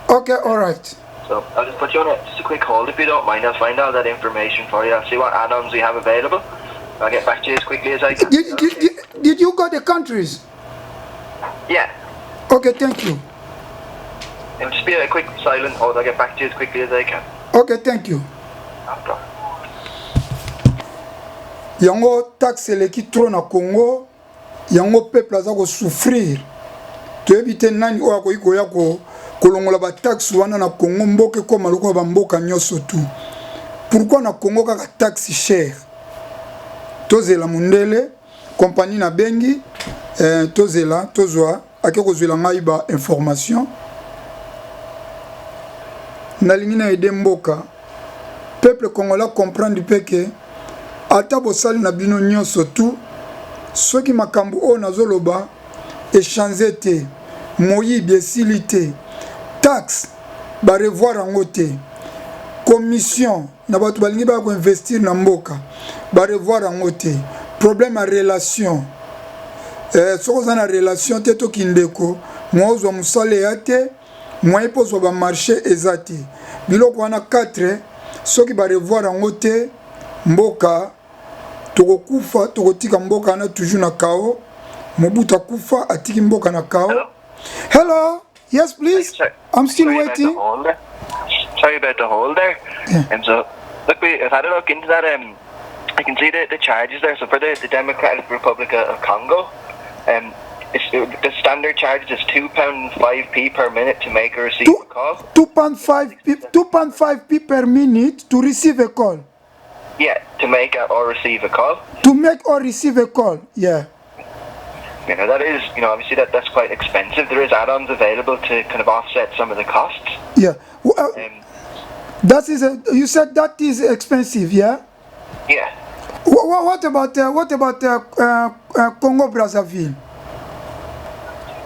Okay, all right. So I'll just put you on a, just a quick hold if you don't mind. I'll find all that information for you. I'll see what add-ons we have available. I'll get back to you as quickly as I can. Did you go the countries? Yeah. Okay, thank you. It'll just be a quick silent hold. I'll get back to you as quickly as I can. Okay, thank you. No problem. Yango taxe eleki trop na Congo, yango peuple aza kosouffrir. Toyebi te nani oyo akoki koya. Kolongola ba taxe wana na Congo mboka ekoma lokola ba mboka nyoso tout. Pourquoi na Congo kaka taxe cher? Tozela mundele compagnie na bengi eh, tozela tozwa ake kozwela ngai ba information. Nalingi na aider mboka. Peuple congolais comprendre pe que ata bosali na bino nyoso tout soki makambo oyo nazoloba echange te, moyibi esili te, taxe ba revoir yango te, commission na bato balingi baya ko investir na mboka ba revoir yango te, problème ya relation eh, soki oza na relation te to kindeko mwa ozwa mosala eya te, moyen mpo ozwa ba marché eza te. Biloko wana 4 soki ba revoir yango te mboka Tokokufa tokotika mboka wana toujours na chaos. Mobutu akufa atiki mboka na chaos. Hello? Hello? Yes, please. Sorry, I'm still sorry waiting. About the hold there. Sorry about the hold there. Yeah. Um, so, look, we, I've had a look into that. Um, I can see the, the charges there. So for the, the Democratic Republic of Congo, um, it's, the standard charge is £2.5p per minute to make or receive a call. 2.5p 2.5p per minute to receive a call. Yeah, to make or receive a call. To make or receive a call, yeah. You know, that is, you know, obviously that, that's quite expensive. There is add-ons available to kind of offset some of the costs. Yeah. Well, that is, a, you said that is expensive, yeah? Yeah. What, what about, what about Congo Brazzaville?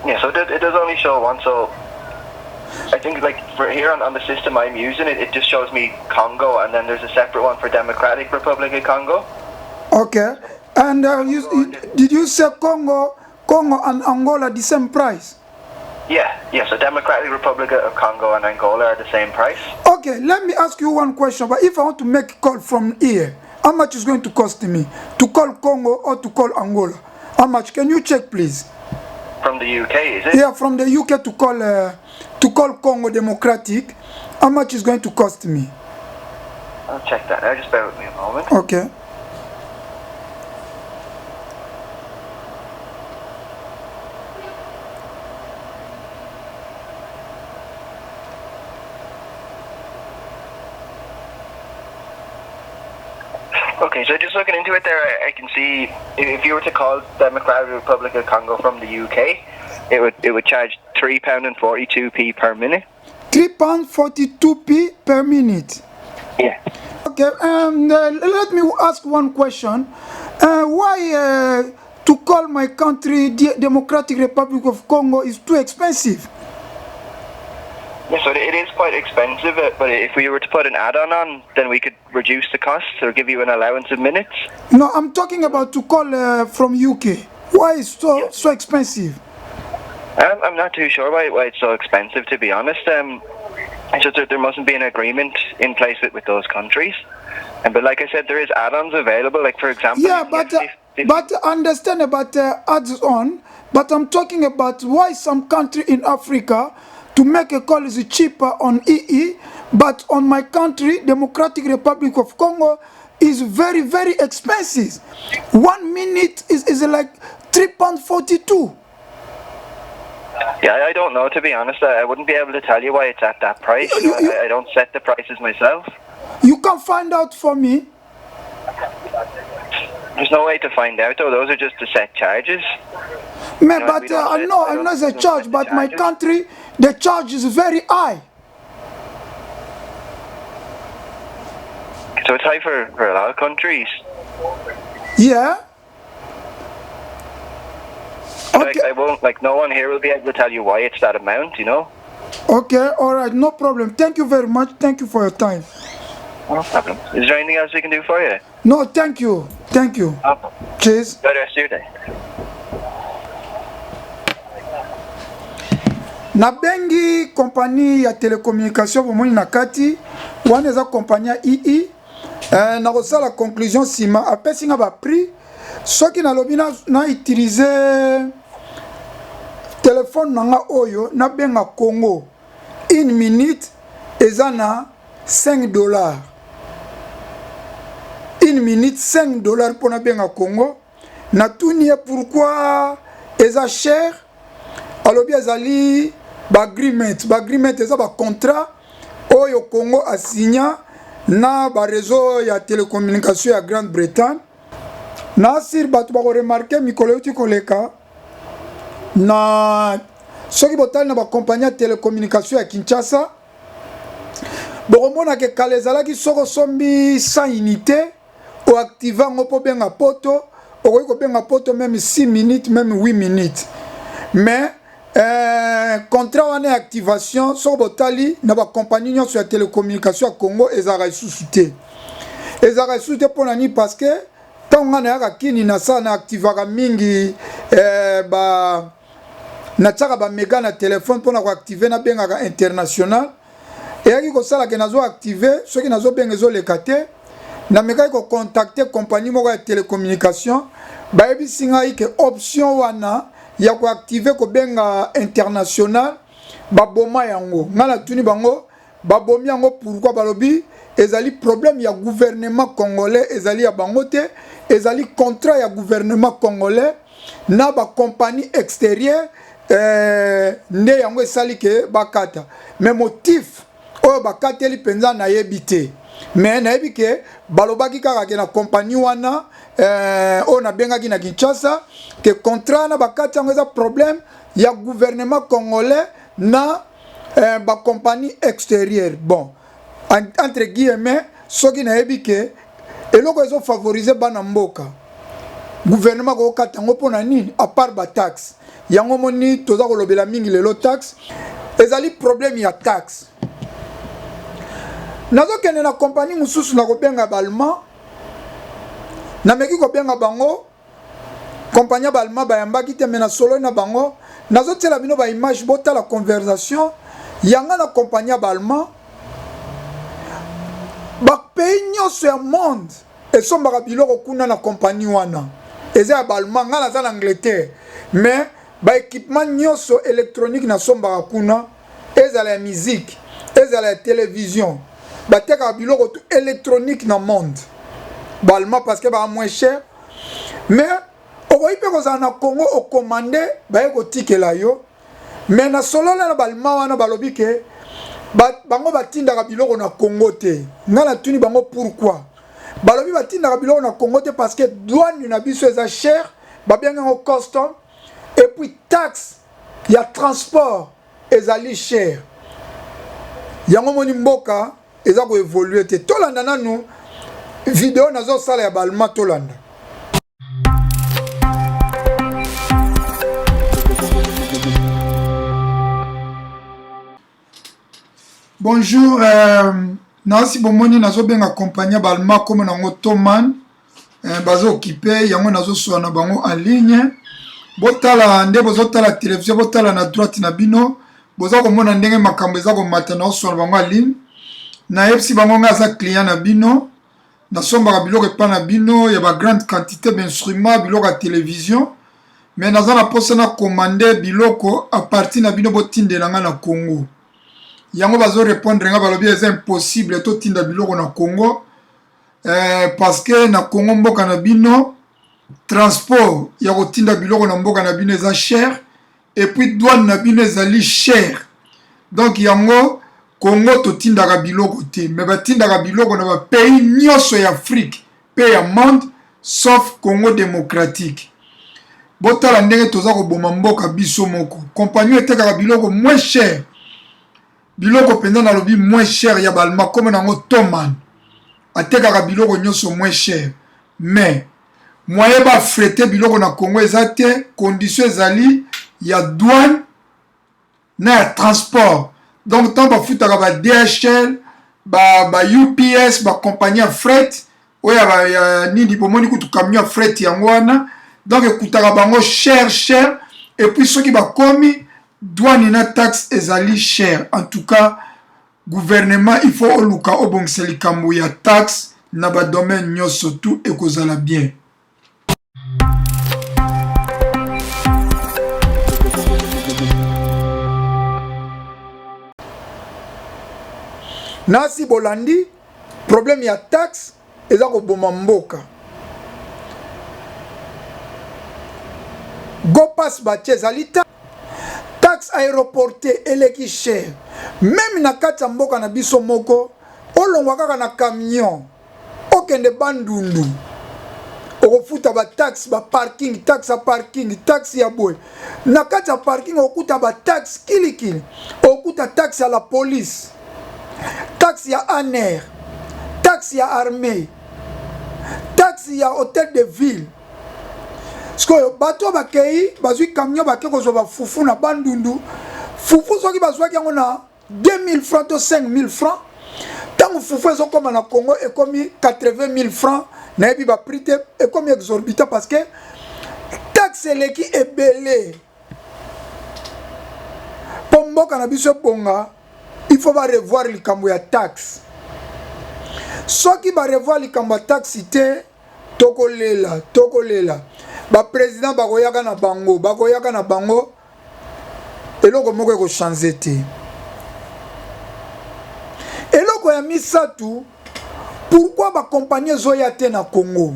Yeah, so it does, it does only show one, so I think like for here on, on the system I'm using, it, it just shows me Congo, and then there's a separate one for Democratic Republic of Congo. Okay. And uh, you, you, did you say Congo, Congo and Angola the same price? Yeah, yeah. So Democratic Republic of Congo and Angola are the same price. Okay, let me ask you one question. But if I want to make a call from here, how much is going to cost me to call Congo or to call Angola? How much? Can you check, please? From the UK, is it? Yeah, from the UK to call uh, to call Congo Democratic. How much is going to cost me? I'll check that now. Just bear with me a moment. Okay. Okay, so just looking into it there, I, I can see if you were to call Democratic Republic of Congo from the UK, it would it would charge £3.42p per minute. £3.42p per minute? Yeah. Okay, um, uh, let me ask one question. Uh, why uh, to call my country the Democratic Republic of Congo is too expensive? Yeah, so it is quite expensive, uh, but if we were to put an add-on on, then we could reduce the costs or give you an allowance of minutes. No, I'm talking about to call uh, from UK. Why is so yeah. so expensive? I'm, I'm not too sure why, why it's so expensive, to be honest. Um, it's just that there mustn't be an agreement in place with, with those countries. And but like I said, there is add-ons available. Like for example, yeah, but uh, but understand about uh, add-on. But I'm talking about why some country in Africa to make a call is cheaper on EE, but on my country, Democratic Republic of Congo, is very very expensive. One minute is, is like 3.42. Yeah, I don't know, to be honest. I, I wouldn't be able to tell you why it's at that price. You, you, I, I don't set the prices myself. You can find out for me. There's no way to find out, though. Those are just the set charges. Man, but uh, I know, I know the charge, but my country, the charge is very high. So it's high for, for a lot of countries. Yeah. Okay. Like, I won't, like, no one here will be able to tell you why it's that amount, you know? Okay, all right, no problem. Thank you very much. Thank you for your time. No problem. Is there anything else we can do for you? No, thank you. Thank you. No Cheers. Enjoy the rest of your day. nabengi compagnie ya telecommunication bomoni na kati wana eza compagnie ya ii eh, nakosala conclusion nsima apesi nga baprix soki nalobi na, na utilize telefone na nga oyo nabenga congo une minute eza na 5 dollars une minute 5 dollars mpo nabenga congo natuni ye pourquoi eza cher alobi ezali Ba agreement, ba agreement eza ba contrat oyo Congo asigna na ba réseau ya télécommunication ya Grande-Bretagne. Na sur bato bako remarquer mikolo euti koleka na soki botali na ba compagnie ya télécommunication ya Kinshasa, bokomona ke kala ezalaki soki osombi 100 unité oactive yango mpo obenga poto, okoki kobenga poto meme 6 minutes meme 8 minutes. Mais contrat wana ya activation, soki botali na bakompagnie nyonso ya télécommunication ya Congo, ezalaka lisusu te. Ezalaka lisusu te mpo na nini? Parce que ntango ngai nayaka kini, nasala na activaka mingi, ba natiaka bamega na telefone mpona koactive, nabengaka international. Eyaki kosala ke nazo active, soki nazobenga ezoleka te. Namekaki kocontacte compagnie moko ya télécommunication, bayebisi ngai ke option wana ya koactive kobenga international baboma yango. Ngai natuni bango, babomi yango pourquoi? Balobi ezali problème ya gouvernement congolais, ezali ya bango te, ezali contrat ya gouvernement congolais na bacompagnie extérieure nde yango esali ke bakata. Mais motif oyo bakateli mpenza nayebi te, mais nayebi ke balobaki kaka ke na compagnie wana oyo nabengaki na Kinshasa ke contrat wana bakati yango, eza problème ya gouvernement congolais na bacompagnie extérieure. Bon, entre guillemets, soki nayebi ke eloko ezofavorize bana mboka, gouvernement kokata yango mpo na nini? À part bataxe yango moni toza kolobela mingi lelo, taxe ezali problème ya taxe. Nazokende na kompagnie mosusu na kobenga baallemand, nameki kobenga bango, kompagnie ya baallemand bayambaki te. Me nasololi na bango, nazotiela bino baimage, botala conversation yanga na kompagnie ya baallemand. Bapays nyonso ya monde esombaka biloko kuna na kompagnie wana, eza ya baallemand. Ngai naza na Angleterre, mais baéquipement nyonso électronique nasombaka kuna, ezala ya musique, ezala ya télévision, batekaka biloko tout électronique na monde baallemand, parce que baa moins cher. Mais okoki mpe kozala na Congo, okomande, baye kotikela yo. Mais na solola na baallemand wana, balobi ke bango batindaka biloko na Congo te. Ngai natuni bango pourquoi, balobi batindaka biloko na Congo te parce que douane na biso eza cher, babengi yango custom, et puis taxe ya transport ezali cher. Yango moni mboka eza koévolue te. Tolanda nanu video nazosala ya baallemand, tolanda. Bonjour, nasi bomoni nazobenga compagnie ya baallemand, kombo nango Thomann, bazo okipe yango, nazosola na bango en ligne. Botala nde bozotala télévision, botala na droite na bino, boza komona ndenge makambo eza komata. Nazosola na bango en ligne, nayebisi bango ngai aza client na bino, nasombaka biloko epai na bino ya bagrande quantité, bainstrument, biloko ya télévision, mais naza na mposa na commande biloko à partir na bino, botindela ngai na Congo. Yango bazorépondre ngai, balobi eza impossible totinda biloko na Congo, parce que na Congo, mboka na bino, transport ya kotinda biloko na mboka na bino eza cher, et puis douane na bino ezali cher. Donc yango Congo totindaka biloko te. Mais batindaka biloko na bapays nyonso ya Afrique mpe ya monde, sauf Congo démocratique. Botala ndenge toza koboma mboka biso moko. Compagnie etekaka biloko moins cher, biloko mpenza nalobi moins cher, ya baallemand, kombo nango Thomann, atekaka biloko nyonso moins cher, mais moyen bafrete biloko na Congo eza te. Condition ezali ya douane na ya transport. Donc ntango bafutaka ba DHL, ba UPS, bacompagnie ya fret oyo ya nini, bomoni kutu camion ya fret yango wana, donc ekutaka bango cher cher. Et puis soki bakomi, douane na taxe ezali cher. En tout cas, gouvernement, il faut oluka obongisa likambo ya taxe na badomaine nyonso, tout ekozala bien. Nasi bolandi problème ya taxe eza koboma mboka. Go pass batie ezali ta. Taxe aeroporte eleki cher. Meme na kati ya mboka na biso moko, olongwa kaka na camion okende Bandundu, okofuta ba taxe, ba parking, taxe ya parking, taxe ya boye. Na kati ya parking okokuta ba taxe kilikili, okokuta taxe ya la police, taxe ya ANR, taxe ya armee, taxe ya hotel de ville. Sikoyo bato oyo bakei bazwi camion bake kozwa bafufu na Bandundu, fufu soki bazwaki yango na 2000 francs to 5000 francs, ntango fufu ezokoma na Congo ekomi 80000 francs, nayebi ba prix te, ekomi exorbitant parce que taxe eleki ebele. Mpo mboka na biso ebonga, il faut ba revoir likambo ya taxe. Soki ba revoir likambo ya taxe te, tokolela, tokolela. Ba president bakoyaka na bango, bakoyaka na bango, eloko moko ekochange te. Eloko ya misato, pourquoi ba compagnie ezoya te na Congo?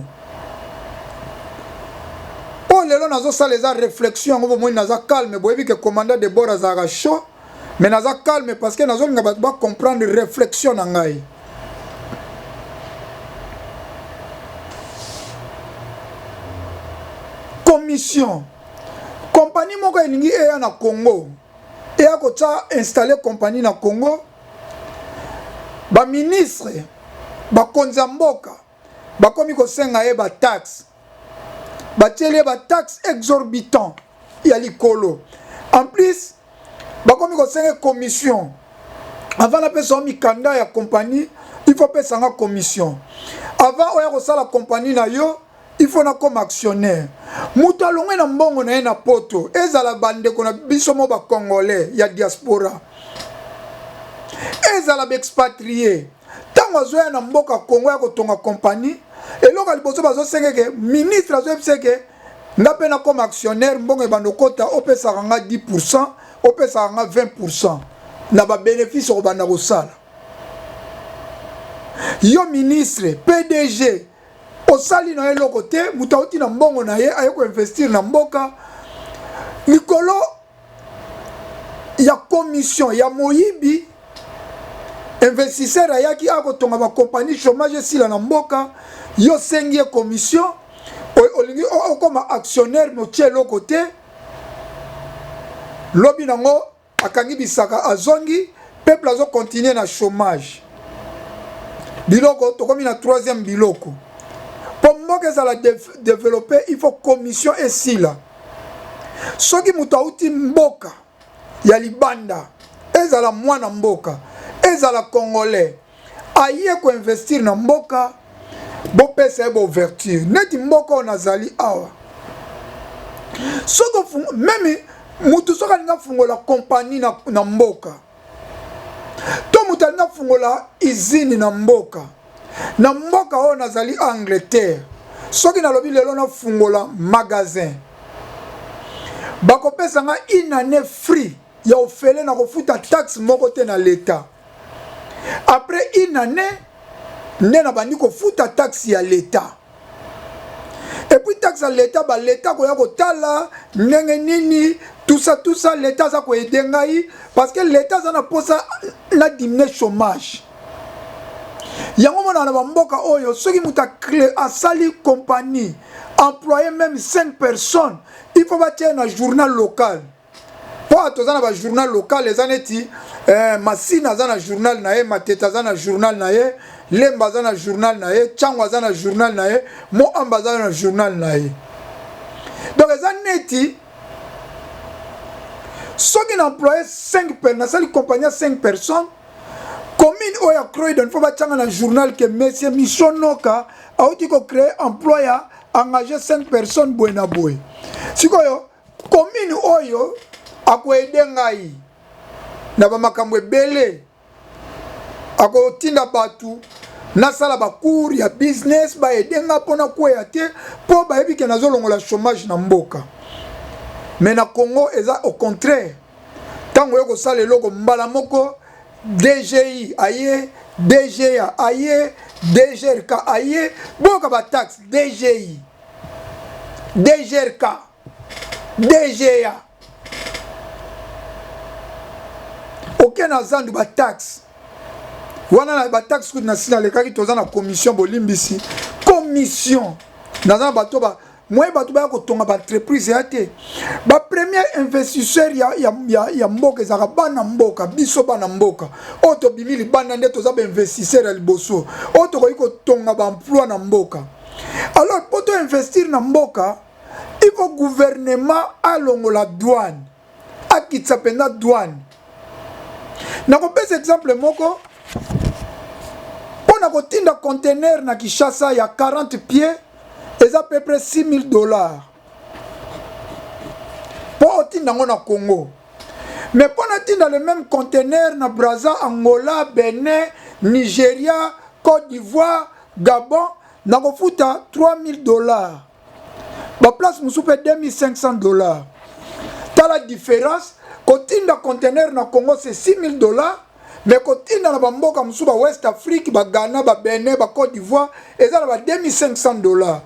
Oyo lelo nazosala eza réflexion yango, bomoni naza calme, boyebi ke commandant de bord azalaka chaud, mais naza calme parce que nazolinga bato ba comprendre réflexion na ngai. Commission, compagnie moko elingi eya na Congo, eya kotia installer compagnie na Congo, ba ministre bakonzi ya mboka bakomi kosenga ye ba taxe, batieli ye ba taxe exorbitant ya likolo. En plus bakomi kosenga commission. Avant napesa yo mikanda ya compagnie, il faut pesa nga commission. Avant oya kosala compagnie na yo, il faut nakoma actionnaire. Moto alongwe na mbongo na ye na poto, ezala bandeko na biso mo ba congolais ya diaspora, ezala ba expatrié, ntango azoya na mboka Congo ya kotonga compagnie, eloko ya liboso bazosenga ke ministre azoyebisa ke nga mpe nakoma actionnaire, mbongo ebanda okota, opesaka nga 10%, opesaka nga 20% na ba bénéfice okobanda kosala. Yo ministre, PDG, osali na yo eloko te, moto auti na mbongo na ye aye koinvestir na mboka likolo ya commission ya moyibi. Investisseur ayaki akotonga ba compagnie, chômage esila na mboka, yo osengi ye commission, olingi okoma actionnaire mais otie eloko te. Lobi nango akangi bisaka azongi, peuple azo continuer na chômage. Biloko tokomi na troisième biloko, po mboka ezala développer, il faut commission esila. Soki moto auti mboka ya libanda, ezala mwana mboka, ezala congolais, aye koinvestir na mboka, bopesa ye baouverture. Neti mboka oyo nazali awa, soki meme mutu soki alingi afungola compagnie na mboka, to moto alingi afungola usine na mboka, na mboka oyo nazali Angleterre, soki nalobi lelo nafungola magasin, bakopesa nga une année free ya ofele, na kofuta taxe moko te na l'État. Après une année nde nabandi kofuta taxe ya l'État. Et puis taxe ya l'État, ba l'État koya kotala ndenge nini, tout ça, tout ça, l'État aza koaider ngai parce que l'État aza na posa na diminuer chômage. Yango mona na bamboka oyo, soki moto asali compagnie, employé même 5 personnes, il faut batia na journal local. Po toza na ba journal local, eza neti Masina aza na journal na ye, Matete aza na journal na ye, Lemba aza na journal na ye, Tshangu aza na journal na ye, Moamba aza na journal na ye. Donc eza neti soki na employé 5 personnes, nasali compagnie ya 5 personnes, commune oyo ya Croydon faut batianga na journal ke monsieur Michon Noka auti ko créer emploi ya engager 5 personnes boye na boye. Sikoyo commune oyo akoaider ngai na bamakambo ebele, akotinda bato nasala bacours ya business, baaider nga mpona kweya te, mpo bayebi ke nazolongola chômage na mboka. Mais na Congo eza au contraire. Ntango oyo kosala eloko, mbala moko DGI aye, DGA aye, DGRK aye, boyoka bataxe DGI, DGRK, DGA. Oke na zandu ba taxe wana na ba taxe kutu na sina lekaki toza na commission bolimbisi commission naza na bato ba moye bato baya kotonga ba entreprise ya te ba premier investisseur ya, ya, ya, ya mboka ezalaka bana mboka biso bana mboka oyo tobimi libanda nde toza ba investisseur ya liboso oyo tokoki kotonga ba emploi na mboka alors mpo to investir na mboka il faut gouvernement alongola douane akitisa mpenza douane. Nakopesa exemple moko mpo na kotinda conteneur na Kinshasa ya 40 pieds eza peu près 6000 dollars mpo otinda yango na Congo. Mais mpo natinda le même conteneur na Brazza, Angola, Benin, Nigeria, Côte d'Ivoire, Gabon, nakofuta 3000 dollars. Ba place mosusu mpe 2500 dollars. Tala différence, kotinda conteneur na Congo c'est 6000 dollars, mais kotinda na bamboka mosusu ba West Afrique, ba Ghana, ba Benin, ba Côte d'Ivoire eza na ba 2500 dollars.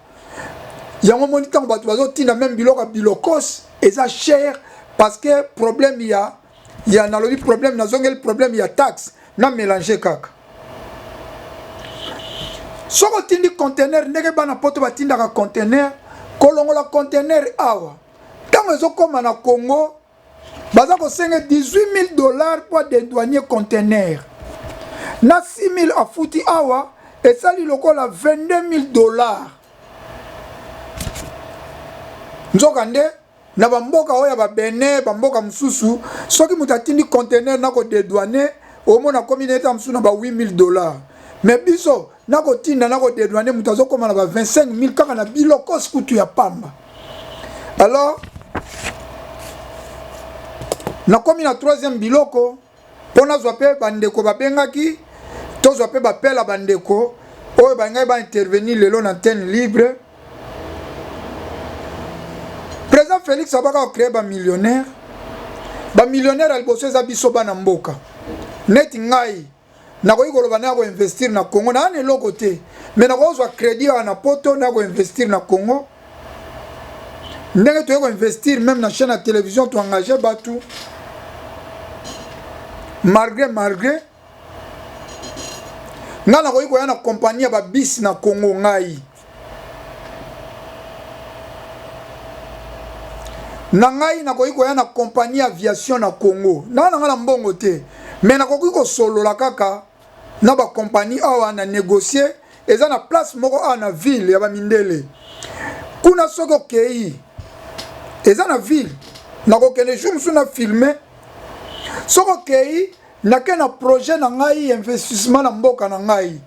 Yango moni ntango bato bazotinda meme biloko ya bilokos eza cher parce que problème ya ya nalobi problème nazongeli problème ya taxe na mélange kaka soki otindi conteneur ndenge bana poto batindaka conteneur kolongola conteneur awa ntango ezokóma na congo baza kosenga 18 000 dollars mpo adedouanier conteneur na 6 000 afuti awa esali lokola 22 000 dollars nzokande Na ba mboka oyo ya ba Benin, ba mboka mosusu, soki moto atindi conteneur na ko dedouaner, omona akomi na eta mosusu na ba 8000 dollars. Mais biso na kotinda na ko dedouaner moto azokoma na ba 25000 kaka na bilokos kutu ya pamba. Alors nakomi na troisième biloko mpo nazwa mpe bandeko babengaki tozwa mpe bapela bandeko oyo balingaki ba intervenir lelo na antenne libre. Président Félix abaka ko créer ba millionnaire. Ba millionnaire ya liboso eza biso bana mboka. Neti ngai nakoki koloba na koinvestir na Congo na na eloko te, mais nakozwa crédit awa na poto na koinvestir na Congo ndenge toyei koinvestir même na chaîne ya télévision toengage bato malgré malgré ngai nakoki koya na kompani ya babisi na Congo ngai na ngai nakoki koya na kompani ya aviation na Congo naa na ngai na mbongo te me nakoki kosolola kaka na bakompani awa na négocier eza na place moko awa na ville ya bamindele kuna soki okei eza na ville nakokende jour mosusu na filme soki okei nake na projet na ngai investissement na mboka na ngai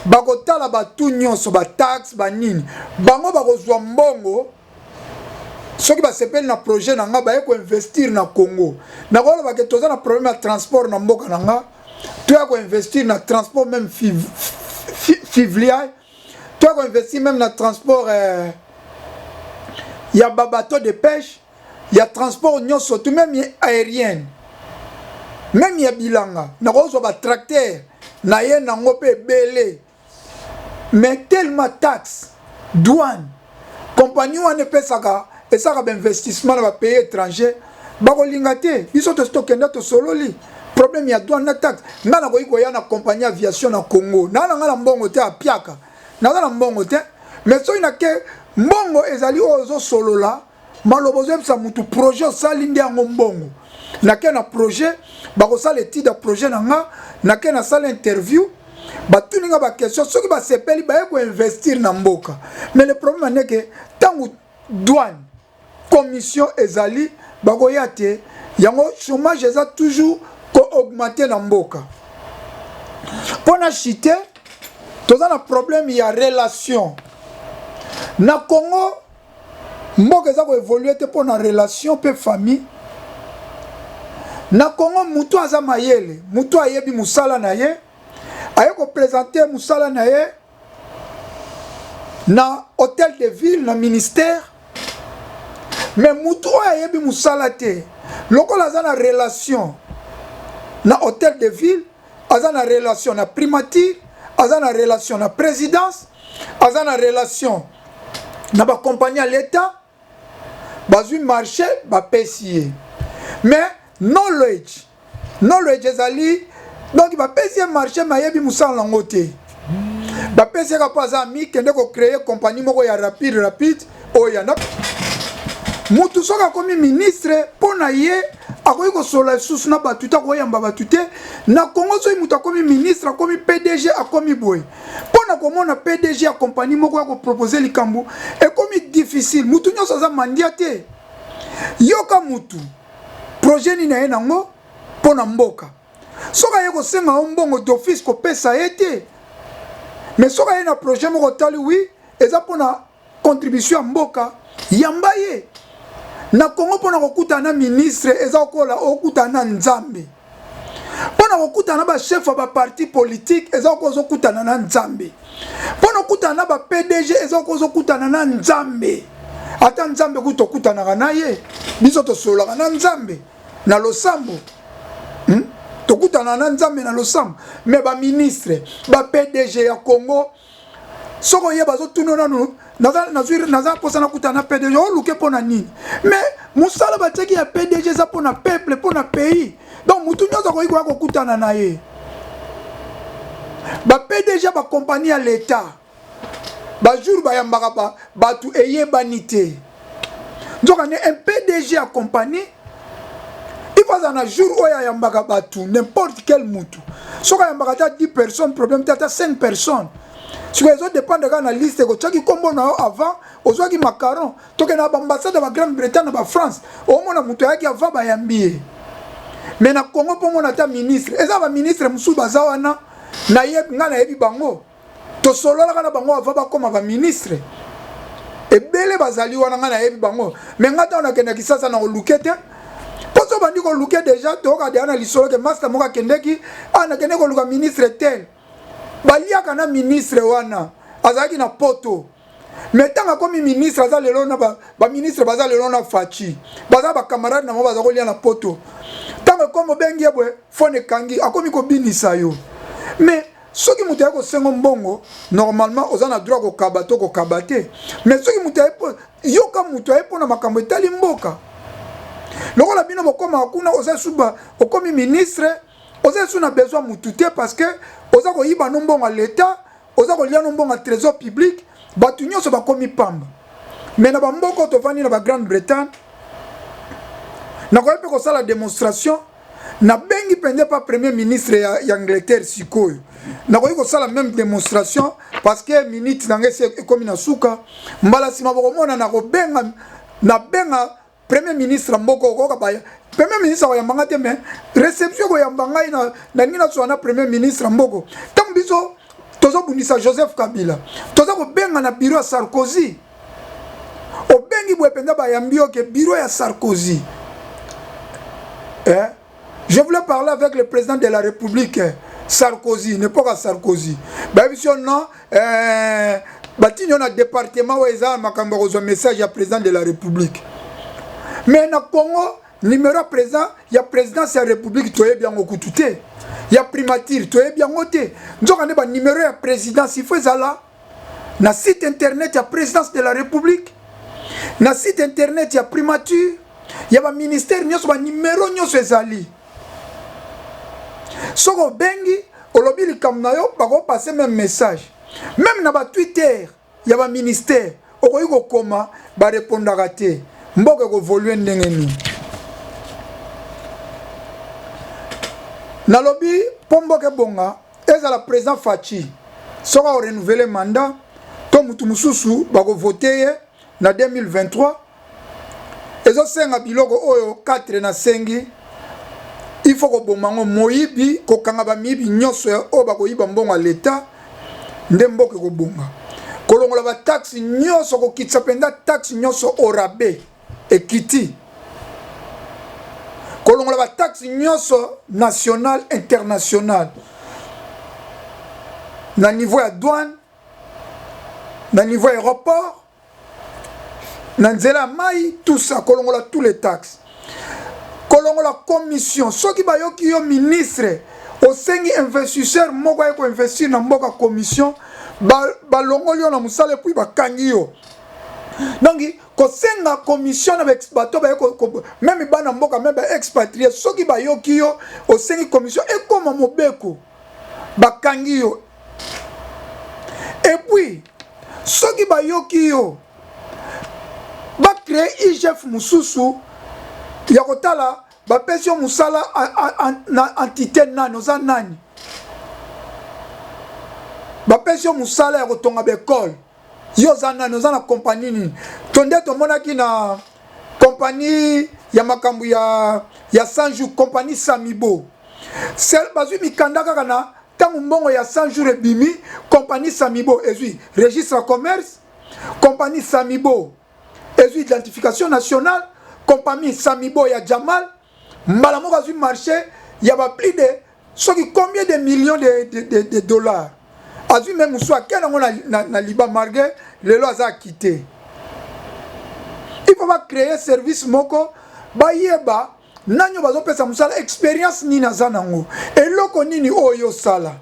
bakotala batu nyonso bataxe banini bango bakozwa mbongo soki basepeli na projet na ngai baye koinvestir na Congo nakoloba ke toza na problème ya transport na mboka na nga toya koinvestir na transport même fivliai toya koinvestir même na transport eh, ya babateau de pêche ya transport nyonso tout même aérienne même ya bilanga nakozwa batracteur na ye nango mpe ebele mais tellement taxe douane compagnie wana epesaka esalaka bainvestissement na bapays étranger bakolinga te biso tosi tokenda tosololi problème ya douane na taxe ngai nakoki koya na compagnie aviation na congo naa na ngai na mbongo te apiaka naza na mbongo te mais soki nake mbongo ezali oyo ozosolola maloba ozoyebisa mutu projet osali nde yango mbongo nake na projet bakosala etude ya projet na nga nake nasala interview batuni nga baquestion soki basepeli baye koinvestir na mboka mais le problème andeke ntango douane commission ezali bakoya te yango chômage eza toujours koaugmente na mboka mpo na chite toza na problème ya relation na congo mboka eza koevolue te mpo na relation mpe famille na congo motu aza mayele motu ayebi mosala na ye aye kopresente mosala na ye na hôtel de ville na ministère mais motu oyo ayebi mosala te lokola aza na relation na hôtel de ville aza na relation na primature aza na relation na présidence aza na relation na bakompagnie ya leta bazwi marché bapesi ye mais knowledge. Knowledge ezali donc bapesi ye marché mais ayebi mosala nango te. Bapesi ye kaka mpo aza ami, kende ko créer compagnie moko ya rapide rapide oyo ya na mutu soki akomi ministre mpo na ye akoki kosolola lisusu na bato te, akoyamba bato te. Na Congo soki moto akomi ministre, akomi PDG, akomi boye, mpo na komona PDG ya compagnie moko ya kopropose likambo ekomi difficile. Mutu nyonso aza mandia te. Yoka mutu projet nini aye nango mpo na mboka. Soki aye kosenga yo mbongo d'office, kopesa ye te. Mais soki aye na projet moko otali, oui, eza mpo na contribution ya mboka, yamba ye. Na Congo mpo na kokutana na ministre eza okola okutana na Nzambe. Mpo na kokutana na bachef ya baparti politique eza okola ozokutana na Nzambe. Mpo na kokutana na ba PDG eza okola ozokutana na Nzambe. Ata Nzambe kutu tokutanaka na ye, biso tosololaka na Nzambe na losambo. Tokutana na Nzambe na losambo. Mais ba ministre, ba PDG ya Congo, soki oye bazotuna nanu naza mposa nakutana na PDG, oluke mpo na nini? Mais mosala batiaki ya PDG eza mpo na peuple, mpo na pays. Donc motu nyonso akoki koya kokutana na ye. Ba PDG ya bakompagnie ya l'État, bajour bayambaka bato eyebani te. Nzoka nde un PDG ya compagnie il faut azala na jour oyo ayambaka bato, n'importe quel mutu. Soki ayambaka ata 10 personnes, problème te, ata 5 personnes. Sikoyo ezodépendre kaka na liste ekotiaki nkombo na yo avant ozwaki macaron. Tokende na baambassade ya bagrande Bretagne na bafrance, omona moto ayaki avant bayambi ye. Mais na Congo mpo omona ata ministre, eza baministre mosusu baza wana, ngai nayebi bango, tosololaka na bango avant bakóma baministre. Ebele bazali wana, ngai nayebi bango. Mais ngai ntango nakenda Kisasa na koluke te, mpo so bandi koluke déjà, toyoka deya na lisolo ke master moko akendeki, ah, nakende koluka ministre tel, baliaka na ministre wana, azalaki na poto. Mais ntango akomi ministre, aza lelo na baministre, baza lelo na Fatshi, baza bacamarade na bango, baza kolia na poto. Ntango ekomi obengi ye boye, phone ekangi, akomi kobinisa yo. Mais soki moto aye kosenga mbongo, normalement oza na droit kokaba to kokaba te. Mais soki moto aye, yoka moto aye mpona makambo etali mboka. Lokola bino bokomaka kuna, oza suba okomi ministre, oza su na besoin mutu te, parce que oza koyiba no mbongo ya l'État, oza kolia no mbongo ya trésor public, bato nyonso bakomi pamba. Mais na bamboka oyo tovandi, na bagrande Bretagne, nakoki mpe kosala démonstration. Nabengi mpenza pa premier ministre ya Angleterre. Sikoyo nakoki kosala même démonstration, parce que minute na ngai esi ekomi na suka. Mbala nsima bokomona nakobenga, nabenga premier ministre ya mboka. Okoka baya premier ministre akoyamba ngai te, mais réception ekoyamba ngai. Nalingi naswa na premier ministre ya mboka. Ntango biso tozobundisa Joseph Kabila, toza kobenga na bureau ya Sarkozy. Obengi boye mpenza, bayambi yo ke bureau ya Sarkozy, eh? Je voulais parler avec le président de la République Sarkozy, n'est pas Sarkozy, bayebi yo non, eh, batindi yo na département oyo eza makambo ya kozwa message ya président de la République. Mais na Congo, numéro ya président ya présidence ya République toyebi yango kutu te, ya primature toyebi yango te. Nzoka nde banuméro ya présidence il faut ezala na site internet ya présidence de la République, na site internet ya primature, ya baministère nyonso, banuméro nyonso ezali. Soki obengi, olobi likambo na yo, bakopase même message. Même na batwitter ya baministère okoki kokoma, barepondaka te. Mboka ekoévoluer ndenge nini? Nalobi mpo mboka ebonga, ezala président Fatshi soki akorenouveler mandat to mutu mosusu bakovote ye na 2023, ezosenga biloko oyo 4 nasengi. Il faut koboma yango, moyibi, kokanga bamiyibi nyonso oyo bakoyiba mbongo ya leta, nde mboka ekobonga. Kolongola bataxe nyonso, kokitisa mpenza taxe nyonso orabe ekiti, kolongola bataxe nyonso national, international, na niveau ya douane, na niveau ya aéroport, na nzela ya mai, tout ça, kolongola tous les taxes, kolongola commission. Soki bayoki yo ministre osengi investisseur moko aye koinvestir na mboka commission, balongoli yo na mosala et puis bakangi yo. Donc kosenga commission na bato baye meme bana mboka meme ba expatrié, soki bayoki yo osengi commission, ekoma mobeko, bakangi yo. Et puis soki bayoki yo, bacréer IGF mosusu ya kotala bapesi yo mosala na entité nani, oza nani, bapesi yo mosala ya kotonga baekole, yo oza nani, oza na kompani nini. To nde tomonaki na kompani ya makambo ya 100 jours, kompani Samibo, bazwi mikanda kaka na ntango mbongo ya 100 jours ebimi. Kompani Samibo ezwi registre ya commerce, kompani Samibo ezwi identification nationale, kompani Samibo ya Jamal mbala moko azwi marché ya ba plus de soki combien de millions de dollars. Azwi me mosusu akende yango na Liban, malgré lelo aza akite. Il faut bacréer service moko, bayeba nani oyo bazopesa mosala, expérience nini aza nango, eloko nini oyo osala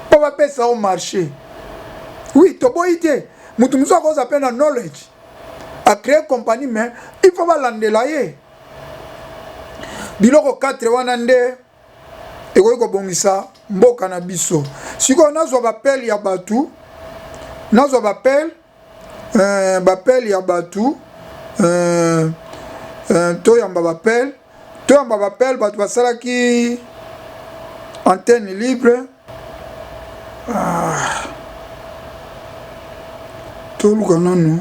mpo bapesa yo marché. Oui, toboyi te, motu mosusu akoza mpe na knowledge, acréer compagnie, mais il faut balandela ye. Biloko 4 wana nde ekoki kobongisa mboka na biso. Sikoyo nazwa baappel ya bato, nazwa baappel ya bato, toyamba baappel, toyamba baappel. Bato basalaki antenne libre. Ah. Toluka nanu.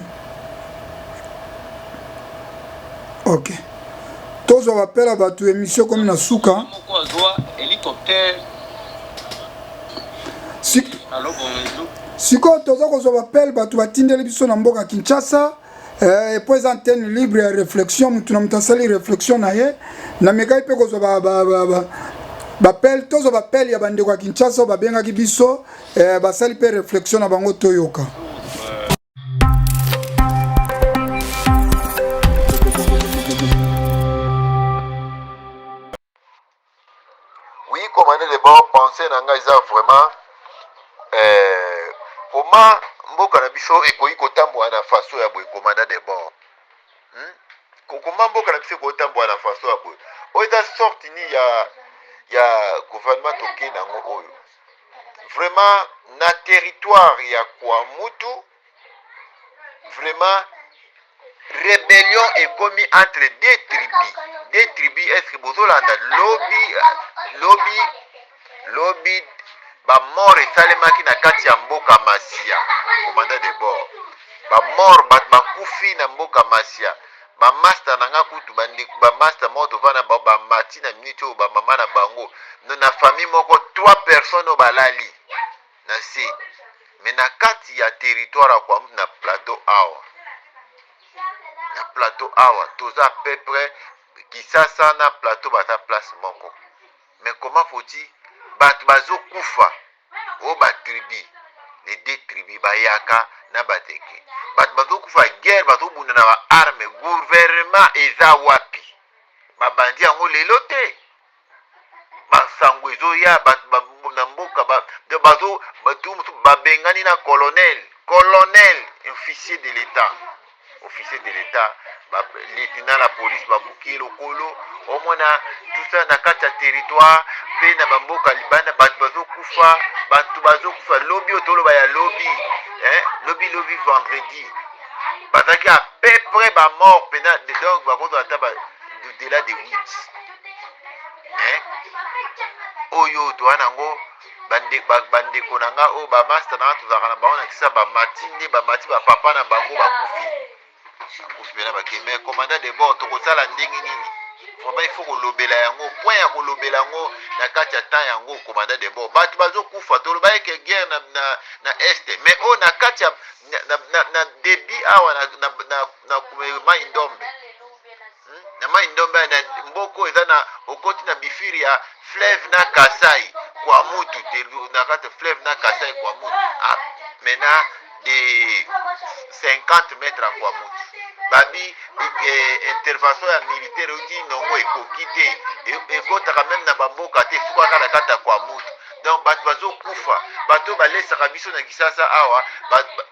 Ok, tozwa baappel ya bato, émission komi na suka. Moko azwa hélicoptère. Allo, bonjour. Sikoyo toza kozwa baappel bato batindeli biso na mboka Kinshasa, po eza antenne libre ya réflexion, motu na moto asali réflexion na ye. Namekaki mpe kozwa baappel, tozwa baappel ya bandeko ya Kinshasa oyo babengaki biso, basali mpe réflexion na bango, toyoka. Oui, commandant de bord, pensée na ngai eza vraiment comment mboka na biso ekoki kotambola na façon ya boye, commandant de bord, Comment mboka na biso ekoki kotambola na façon ya boye? Oyo eza sorte nini ya gouvernement tokei nango oyo? Vraiment, na territoire ya Kwamutu, vraiment rébellion ekomi entre deux tribus, deux tribus. Est ce que bozolanda? Lobi lobi lobi bamort esalemaki na kati ya mboka Masia, commandant de bord. Bamort, bato bakufi na mboka Masia. Bamaster na nga kutu, bamaster moko tovanda na bango, bamati na minute oyo, bamama na bango na famille moko, trois personnes oyo balali na se. Mais na kati ya territoire ya Kwamutu, na plateau awa, na plateau awa, toza à peu près Kisasa na plateau baza place moko. Mais comment faut-il bato bazokufa oyo batribu, les deux tribus bayaka na bateke, bato bazokufa, guerre, bazobunda na baarme, gouvernement eza wapi? Babandi yango lelo te. Basango ezoya, bato na mboka bazo bato mosusu babengani na colonel, colonel, officier de l'état, officier de l'état, lieutenant la police, babuki ye lokolo. Omona tout ça na kati ya territoire mpe na bamboka libanda, bato bazokufa, bato bazokufa. Lobi oyo toloba ya lobi, hein? Lobi lobi vendredi, bazalaki à peu près bamort pena, donc bakozala ata au-delà de 8. Mais oyo toza nango, bandeko na nga oyo, bamaster na nga tozalaka na bango na kisa, bamati nde bamati, bapapa na bango bakufi, bakufi mpena bake. Mais commandant de bord, tokosala ndenge nini? Vraiment, il faut kolobela yango, point ya kolobela yango na kati ya temps yango. Commandant de bord, bato bazokufa. Toloba eke guerre na est, mais oyo na kati ya na début awa na Mai Ndombe, Na Mai Ndombe, na mboko eza na okoti na bifiri ya fleuve na Kasai kwa mutu te, na kati fleuve na Kasai kwa mutu, maintenant de 50 mètres ya kwa mutu, babi intervention ya militaire euti nongo ekoki te, ekotaka même na bamboka te, sukaka na kati ya kwa mutu. Donc bato bazokufa, bato oyo balesaka biso na Kisasa awa,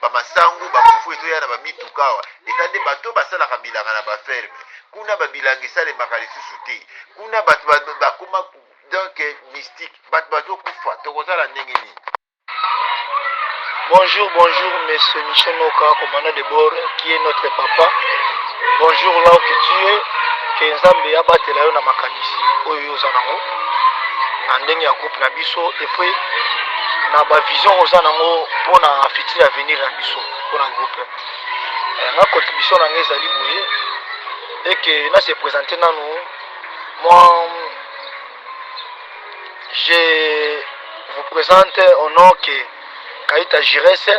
bamasangu, ba bafufu ezoya na bamituka awa, eza nde bato oyo basalaka bilanga na baferme. Kuna babilanga esalemaka lisusu te, kuna bato bakoma donc mystique, bato bazokufa, tokozala ndenge nini? Bonjour, bonjour, monsieur Michel Noka, commandant de bord, qui est notre papa. Bonjour là où que tu es, que Nzambe abatela yo na makanisi oyo yo oza nango na ndenge ya groupe na biso et puis na ba vision oza nango mpo na futur avenir na biso mpo na groupe. Eh, nga contribution na nga ezali boye et que na se présenter nanu moi. Je vous présente au nom que Kaita Giresse,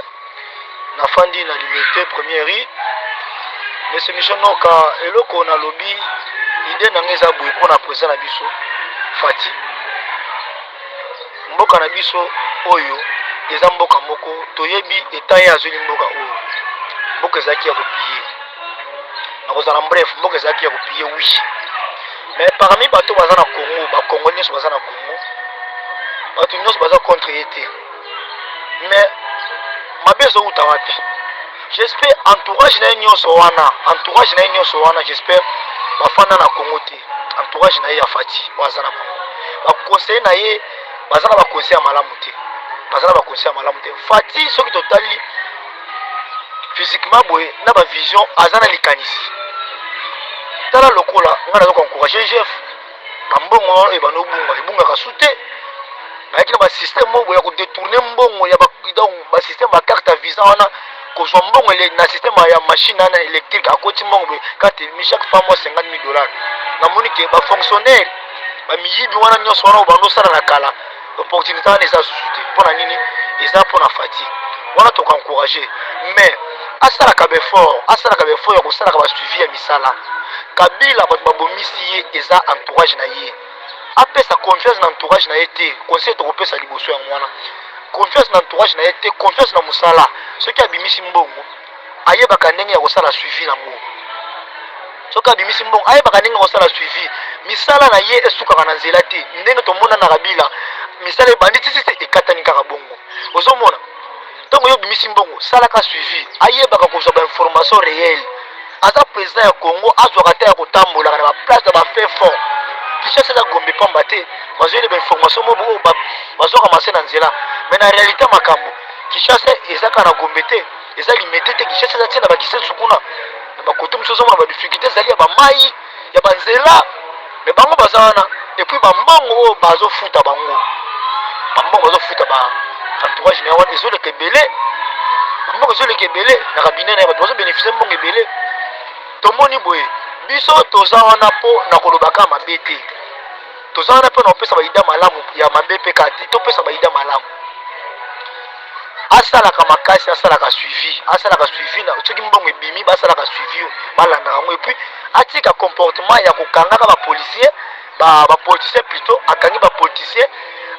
nafandi na limete première rue. Monsieur Michel Noka, eloko nalobi idée na ngai eza boye mpo na président na biso Fati. Mboka na biso oyo eza mboka moko toyebi etat ye azweli mboka oyo. Mboka ezalaki ya kopille. Nakozala bref, mboka ezalaki ya kopille oui. Mais parmi bato baza na Congo, ba Congolais nyonso baza na Congo, bato nyonso baza contre ye te. Mais mabe ezowuta wapi? J'espère entourage na ye nyonso wana, entourage na ye nyonso wana, j'espère bafanda na Congo te. Entourage na ye ya Fati oyo aza na bango, ba conseiller na ye baza na ba conseil ya malamu te, baza na ba conseil ya malamu te. Fati soki totali physiquement boye na ba vision aza na likanisi tala lokola ngai nazo koencourage jeff bambongo wana ebanda obunga ebungaka su te bayaki na basystème moko boye ya kodetourne mbongo ya donc basystème ba carte ya visa wana kozwa mbongo na système ya machine wana électrique akoti mbongo boye carte ebimi chaque fois mwa 50 000 dollars namoni ke bafonctionnaire bamiyibi wana nyonso wana oyo bando osala na kala opportunité wana eza susu te mpo na nini eza mpo na fati wana toko encourage mais asalaka baeffort asalaka baeffort ya kosalaka basuivi ya misala kabila bato babomisi ye eza entourage na ye apesa confiance na entourage na ye te conseil tokopesa liboso yango wana confiance na entourage na ye te confiance na mosala soki abimisi mbongo ayebaka ndenge ya kosala suivi nango soki abimisi mbongo ayebaka ndenge akosala suivi misala na ye esukaka na nzela te ndenge tomona na kabila misala ebandi tititi ekatani kaka bongo ozomona ntango yo obimisi mbongo salaka suivi ayebaka kozwa bainformation réelle aza président ya congo azwaka te ya kotambolaka na baplace na bafin fond kinshasa eza gombe pamba te bazweli bainformation mobo oyo bazwaka mase na nzela mais na réalité makambo kinshasa eza kaka na gombe te eza limete te kinshasa eza tie na bakisensu kuna na bakote mosusu ozomona badifficulté ezali ya bamai ya banzela me bango baza wana epuis bambongo oyo bazofuta bango bambongo bazofuta ba entourage na ye wana ezoleka ebele bambongo ezoleka ebele na kabine na ye bato bazobénéficie mbongo ebele tomoni boye biso toza wana mpo na kolobaka mabe te toza wana mpo na kopesa baida malamu ya mabe mpe kaka te topesa baida malamu asalaka makasi asalaka suivi asalaka suivi na soki mbongo ebimi basalaka suivi balandaka yango epuis atika comportement ya kokangaka bapolicier bapoliticien ba plutôt akangi bapoliticien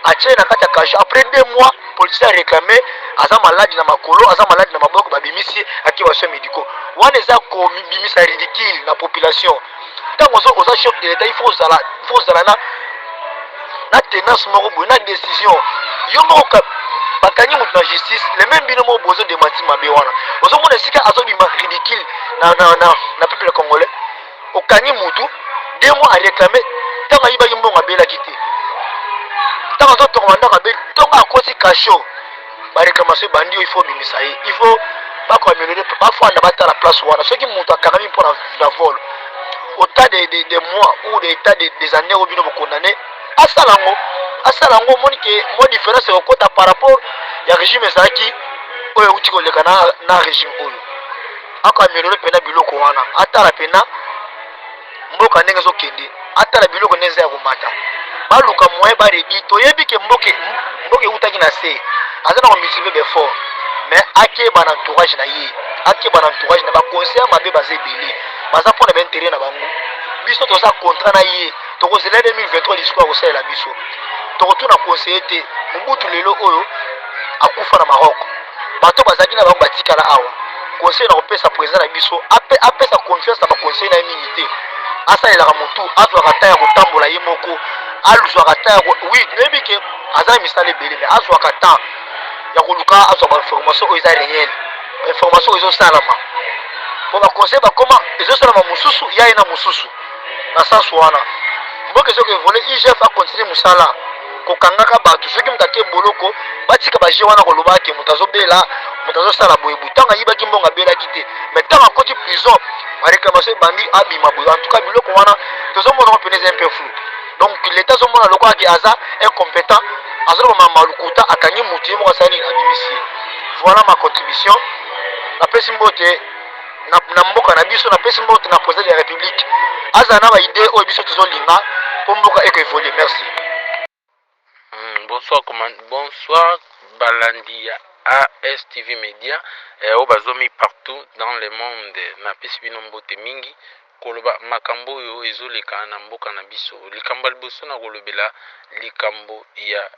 atie na kati ya cachot après deux mois politicien aréclame aza maladi na makolo aza maladi na maboko babimisi ye ake ba soins médicaux wana eza komibimisa ridicule na population ntango oza chef de l'état il faut ozala il faut ozala na na tenance moko boye na décision yo moko bakangi moto na justice le même bino moko bozo démenti mabe wana ozomona esika azobima ridicule na, na, na, na peuple congolais okangi motu deux mois aréclame ntango ayibaki mbongo abelaki te ntango azotonga bandako abeli ntongo akoti kasho baréclamation ebandi yo il faut obimisa ye il faut bakoameliore bafanda batala place wana soki moto akangami mpo na vol autant de, de, de mois ou de état de, des années oyo bino bokondane asala yango asala yango omoni ke mwa différence ekokota par rapport ya régime ezalaki oyo euti koleka na, na régime oyo akoameliore mpena biloko wana atala mpena mboka ndenge ezokende atala biloko ndenge eza ya komata baluka moyen barebi toyebi ke mboka mboka eutaki na se aza na komultiplie befort mais akeba na entourage na ye akeba na entourage na baconseil ya mabe baza ebele baza mpo na baintere na bango biso toza contrat na ye tokozela 2023 discours akosalela biso tokotuna conseiller te mobutu lelo oyo akufa na maroc bato bazalaki na bango batikala awa conseil na kopesa président na biso apesa confiance na baconseil na ye mingi te asalelaka motu azwaka ntan ya kotambola ye moko Aluzwaka temps ya oui, nayebi ke aza na misala ebele, mais azwaka temps ya koluka azwa ba information oyo eza réel, ba information oyo ezosalama, mpo ba conseil bakoma ezosalama mosusu ya ye na mosusu. Na sens wana mboka ezoki évolue. IGF acontinue mosala kokangaka bato. Soki moto ake boloko, batika baje wana koloba ke moto azobela, moto azosala boye boye. Ntango ayibaki mbongo abelaki te, mais ntango akoti prison, baréclamation ebandi, abima boye. En tout cas, biloko wana tozomona ngo pene eza un peu flou. Donc l'État azomona lokola ke aza incompétent, azoloba mama lokuta, akangi motu, ye moko asali nini, abimisi ye. Voilà ma contribution. Napesi mbote na mboka na biso, napesi mbote na président de la République, azala na baidée oyo biso tozolinga mpo mboka eko évolue. Merci. Bonsoir, bonsoir balandi ya ASTV Media oyo bazomi partout dans le monde. Napesi bino mbote mingi. Koloba makambo oyo ezoleka na mboka na biso, likambo ya liboso na kolobela, likambo ya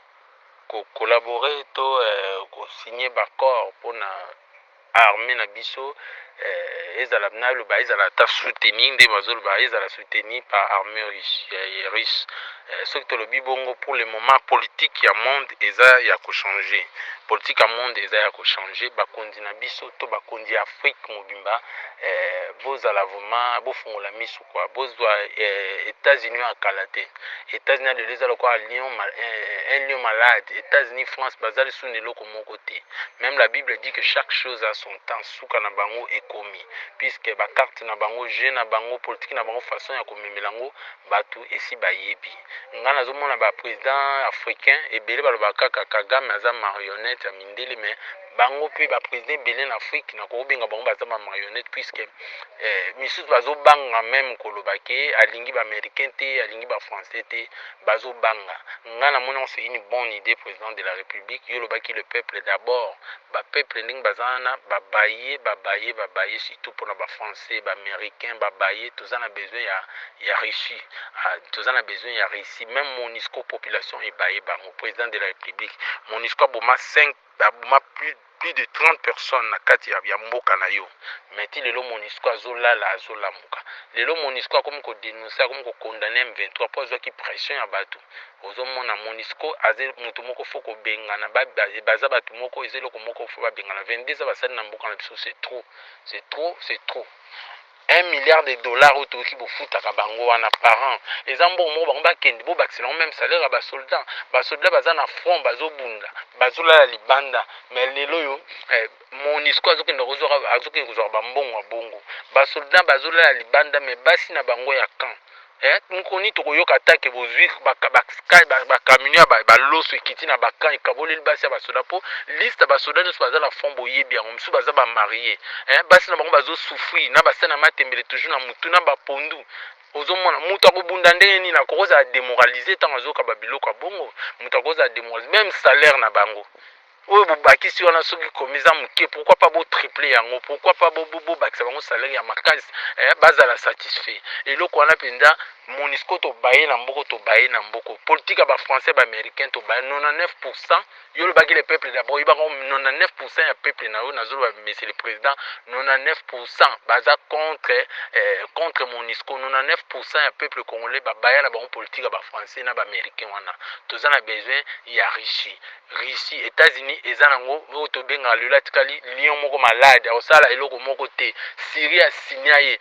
kocollaborer to kosigner baaccord mpona armée na biso ezala, naloba ezala ata soutenu nde bazoloba, ezala soutenu par armée russe. Soki tolobi bongo, pour le moment politique ya monde eza ya kochanger, politique ya monde eza ya kochanger. Bakonzi na biso to bakonzi ya Afrique mobimba, bozala vraiment, bofungola miso kwa bozwa États-Unis ya kala te. États-Unis ya lelo eza lokola lion, un lion malade. États-Unis, France baza lisusu na eloko moko te. Même la Bible dit que chaque chose a son temps. Suka na bango ekomi, puisque bacarte na bango, jeu na bango, politique na bango, façon ya komemela yango, bato esi bayebi. Ngai nazomona baprésident africain ebele balobaka kaka Kagame aza marionnette ya mindele, mais bango mpe baprésident ebele na Afrique, nakokobenga bango baza bamarionnette, puisque misusu bazobanga même koloba ke alingi baaméricain te, alingi bafrançais te, bazobanga. Ngai namoni c'est une bonne idée. Président de la République, yo olobaki le peuple d'abord. Bapeuple ndenge baza wana, babaye, babaye, babaye, surtout mpona bafrançais, baaméricain, babaye. Toza na besoin ya Russie. Ah, toza na besoin ya Russie. Même MONUSCO, population ebaye bango. Président de la République, MONUSCO aboma 5, aboma plus de 30 personnes na kati ya mboka na yo, mais ti lelo MONUSCO azolala, azolamuka. Lelo MONUSCO akomi kodénoncer, akomi kocondamner M23 mpo azwaki pression ya bato. Ozomona MONUSCO aza moto moko fo kobengana, baza bato moko, eza eloko moko fo babengana. 22 eza basali na mboka na biso, c'est trop, c'est trop, c'est trop. 1 milliard de dollars oyo toyoki bofutaka bango wana par an, eza mbongo moko. Bango bakende, bobakisela bango même salaire ya basoldat. Basoldat baza na front, bazobunda, bazolala libanda, mais lelo oyo MONUSCO azokende azokende kozwaka bambongo ya bongo. Basoldat bazolala libanda, mais basi na bango ya camp, mokoni tokoyoka atake bozwi bacamion ya baloso ekiti na bacamp, ekaboleli basi ya basoda, mpo liste ya basoda nyonso baza na front boyebi yango. Mosusu baza bamarie, basi na bango bazosouffrir na basali na matembele, toujours na mutu na bapondu. Ozomona moto akobunda ndenge nini? Akokozala démoralisé ntango azoyoka babiloko ya bongo. Moto akozala démoralisé. Même salaire na bango oyo bobakisi wana, soki komi eza moke, pourquoi pas botriple yango? Pourquoi pas bobakisa bango salaire ya makasi, bazala satisfait? Eloko wana mpenza, MONUSCO tobaye na mboko, tobaye na mboko. Politique ya bafrançais, baaméricain, tobaye 99. Yo olobaki le peuple d'abord, oyebaka 99 ya peuple na yo. Nazoloba, monsieur le président, 99 baza contre MONUSCO. 99 ya peuple congolais babaya na bango politique ya bafrançais na baaméricain wana. Toza na besoin ya Russie. Russie, États-Unis eza nango oyo tobengaka lelo atikali lion moko malade, akosala eloko moko te. Syrie asinya ye.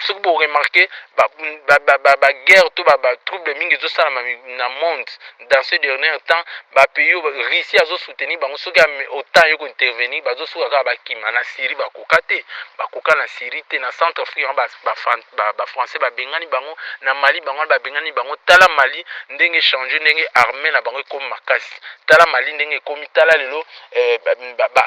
Soki boremarquer, baguerre to batrouble mingi ezosalama na monde dans ce dernier temps, bapays oyo Russie azosoutenir bango, soki OTAN yo kointervenir, bazosuka kaka bakima. Na Syrie bakoka te, bakoka na Syrie te. Na Centre Afrique yango bafrançais babengani bango. Na Mali bango wana babengani bango. Tala Mali ndenge change, ndenge armée na bango ekomi makasi. Tala Mali ndenge ekomi. Tala lelo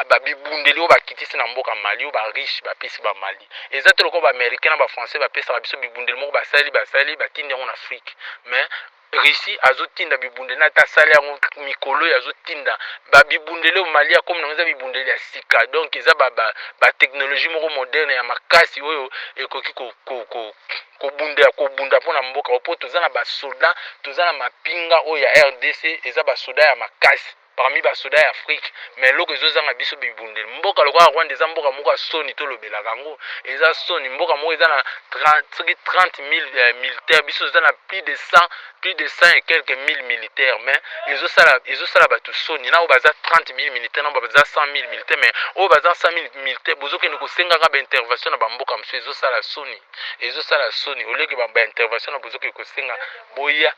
babibundeli oyo bakitisi na mboka Mali, oyo bariche bapesi bamali. Eza te lokola baaméricain na bafrançais bapesaka biso bibundeli moko, basali, basali, batindi yango na Afrique. Mais Russie azotinda bibundeli na ata asali yango mikolo oyo, azotinda babibundeli oyo Mali akomi nango, eza bibundeli ya sika. Donc eza batechnologie moko moderne ya makasi oyo ekoki kobunda, kobunda mpona mboka. Po toza na basoldat, toza na mapinga oyo ya RDC, eza basoda ya makasi. Parmi ba soda ya Afrique, mais eloko ezo zanga biso bibundeli. Mboka lokola Rwanda eza mboka moko ya soni tolobelaka yango. Eza soni mboka moko eza na 30 soki 30 000 eh, militaires, biso toza na plus de 100 plus de 100 et quelques mille militaires, mais ezo sala ezo sala bato soni. Na oyo baza 30 000 militaires, na oyo baza 100 000 militaires, mais oyo baza 100 000 militaires bozokende kosengaka ba intervention na ba mboka mosusu, ezo sala soni. Ezo sala soni au lieu que ba, ba intervention na bozokende kosenga boya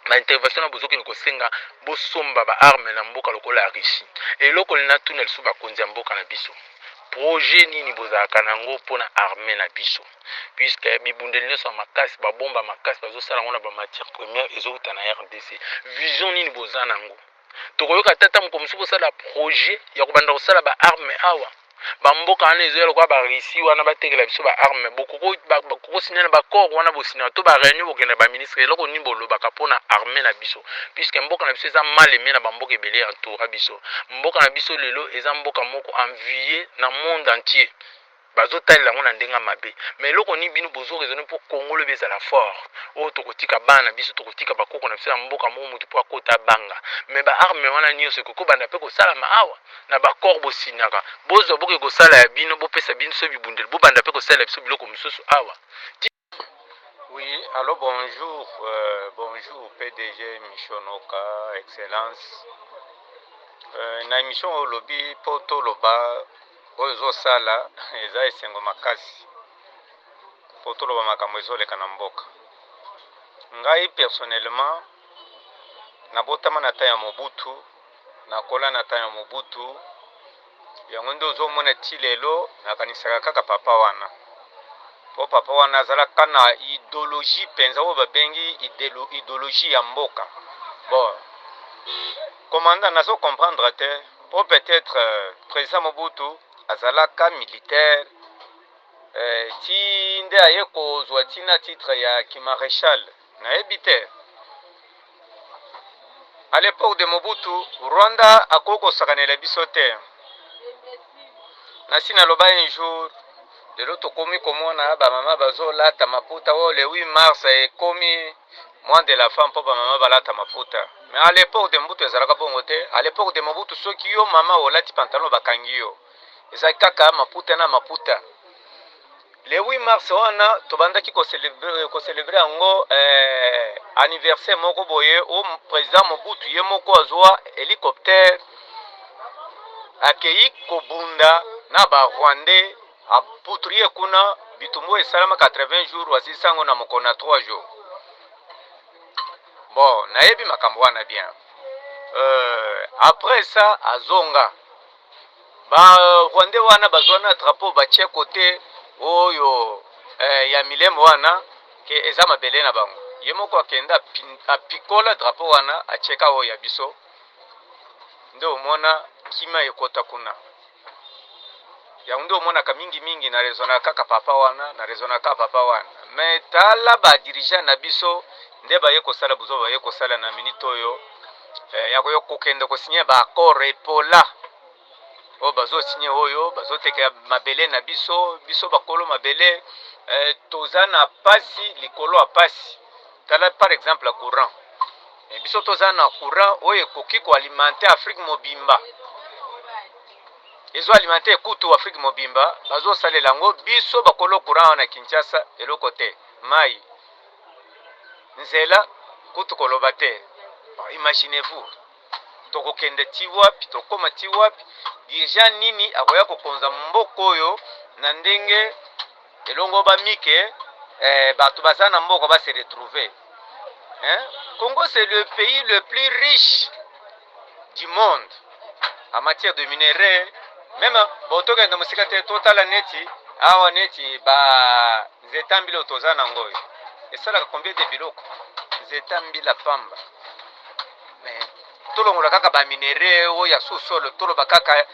ba intervention na bozokende kosenga bosomba ba armes na mboka lokola ya Russie. Eloko nini natuna lisusu bakonzi ya mboka na biso, projet nini bozalaka na yango mpo na armee na biso? Puisque bibundeli nyonso ya makasi, babomba makasi bazosala yango na ba matières premières ezowuta na RDC. Vision nini boza na yango? Tokoyoka tata moko mosusu bosala projet ya kobanda kosala ba armes awa. Ba mboka wana ezoya lokola ba Russie wana batekela biso ba armes, bokoko bokoko signer na ba accord wana bosigner to ba réunion bokenda ba ministre, eloko nini bolobaka pona armée na biso? Puisque mboka na biso eza mal aimé na ba mboka ebele entoura biso. Mboka na biso lelo eza mboka moko envié na monde entier. Bazo talela yango na ndenge ya mabe. Mais eloko nini bino bozo raisonner mpo Congo lobi ezala fort? Oyo tokotika bana na biso, tokotika bakoko na biso na mboka moko mutu mpo akota abanga. Mais ba armes wana nyonso ekoki kobanda mpe kosalama awa na ba accord bosignaka. Bozwa boke kosala ya bino, bopesa biso bibundeli, bobanda mpe kosalela biso biloko mosusu awa. Oui, allo bonjour, euh, bonjour PDG Michon Oka, excellence. Euh, na émission oyo olobi mpo toloba oyo ozosala eza esengo makasi mpo toloba makambo ezoleka na mboka. Ngai personnellement nabotama na temps ya Mobutu, nakola na temps ya Mobutu, Yango nde ozomona ti lelo nakanisaka kaka papa wana po papa wana azalaka na idologie penza oyo babengi idologie ya mboka. Bon commandant nazo comprendre te po peut-etre euh, president Mobutu azalaka militaire eh, ti nde aye kozwa ti na titre ya kimarechal nayebi te. À l'epoque de Mobutu, Rwanda akoki kosakanela biso te. Nasi naloba un jour, lelo tokomi komona ba mama bazolata maputa oyo le 8 mars ekomi mois de la femme mpo ba mama balata maputa. Mais à l'epoque de Mobutu ezalaka bongo te. À l'epoque de Mobutu soki yo mama olati pantalon bakangi yo. Ezalaki kaka maputa na maputa. Le 8 mars wana tobandaki ko celebrer yango eh, anniversaire moko boye o president Mobutu ye moko azwa helicoptère akei kobunda na ba rwandais aputrie kuna bitumba oyo esalama 80 jours asilisa yango na mokolo na 3 jours. Bon, nayebi makambo wana bien. Euh, après ça azonga Ba rwandais wana bazwa na drapeau batie kote oyo eh, ya milemo wana ke eza mabele na bango. Ye moko akenda apikola drapeau wana atieka oyo ya biso, nde omona kima ekota kuna. Yango nde omonaka mingi mingi na raisonnaka kaka papa wana, na raisonnaka kaka papa wana. Mais tala ba dirigeants na biso nde baye kosala buzoba baye kosala na minute oyo. eh, ya koyo kokende kosigne ba accord epola oyo bazosigne oyo bazotekela mabele na biso biso bakolo mabele eh, toza na pasi likolo ya pasi tala par exemple ya courant eh, biso toza na courant oyo ekoki koalimente afrique mobimba ezo alimente kutu afrique mobimba bazosalela yango biso bakolo courant wana kinshasa eloko te mai Nzela kutu koloba te. Imaginez vous tokokende ti wapi, tokoma ti wapi? Dirigeant nini akoya kokonza mboka oyo na ndenge elongo ba mike eh, bato baza na mboka ba se retrouver hein? Congo c'est le pays le plus riche du monde en matière de minerais meme bon tokende mosika te totala neti awa neti ba nzeta mbila oyo toza nango oyo esalaka combien de biloko nzeta mbila pamba mais tolongola kaka ba minerais oyo ya sous-sol toloba kaka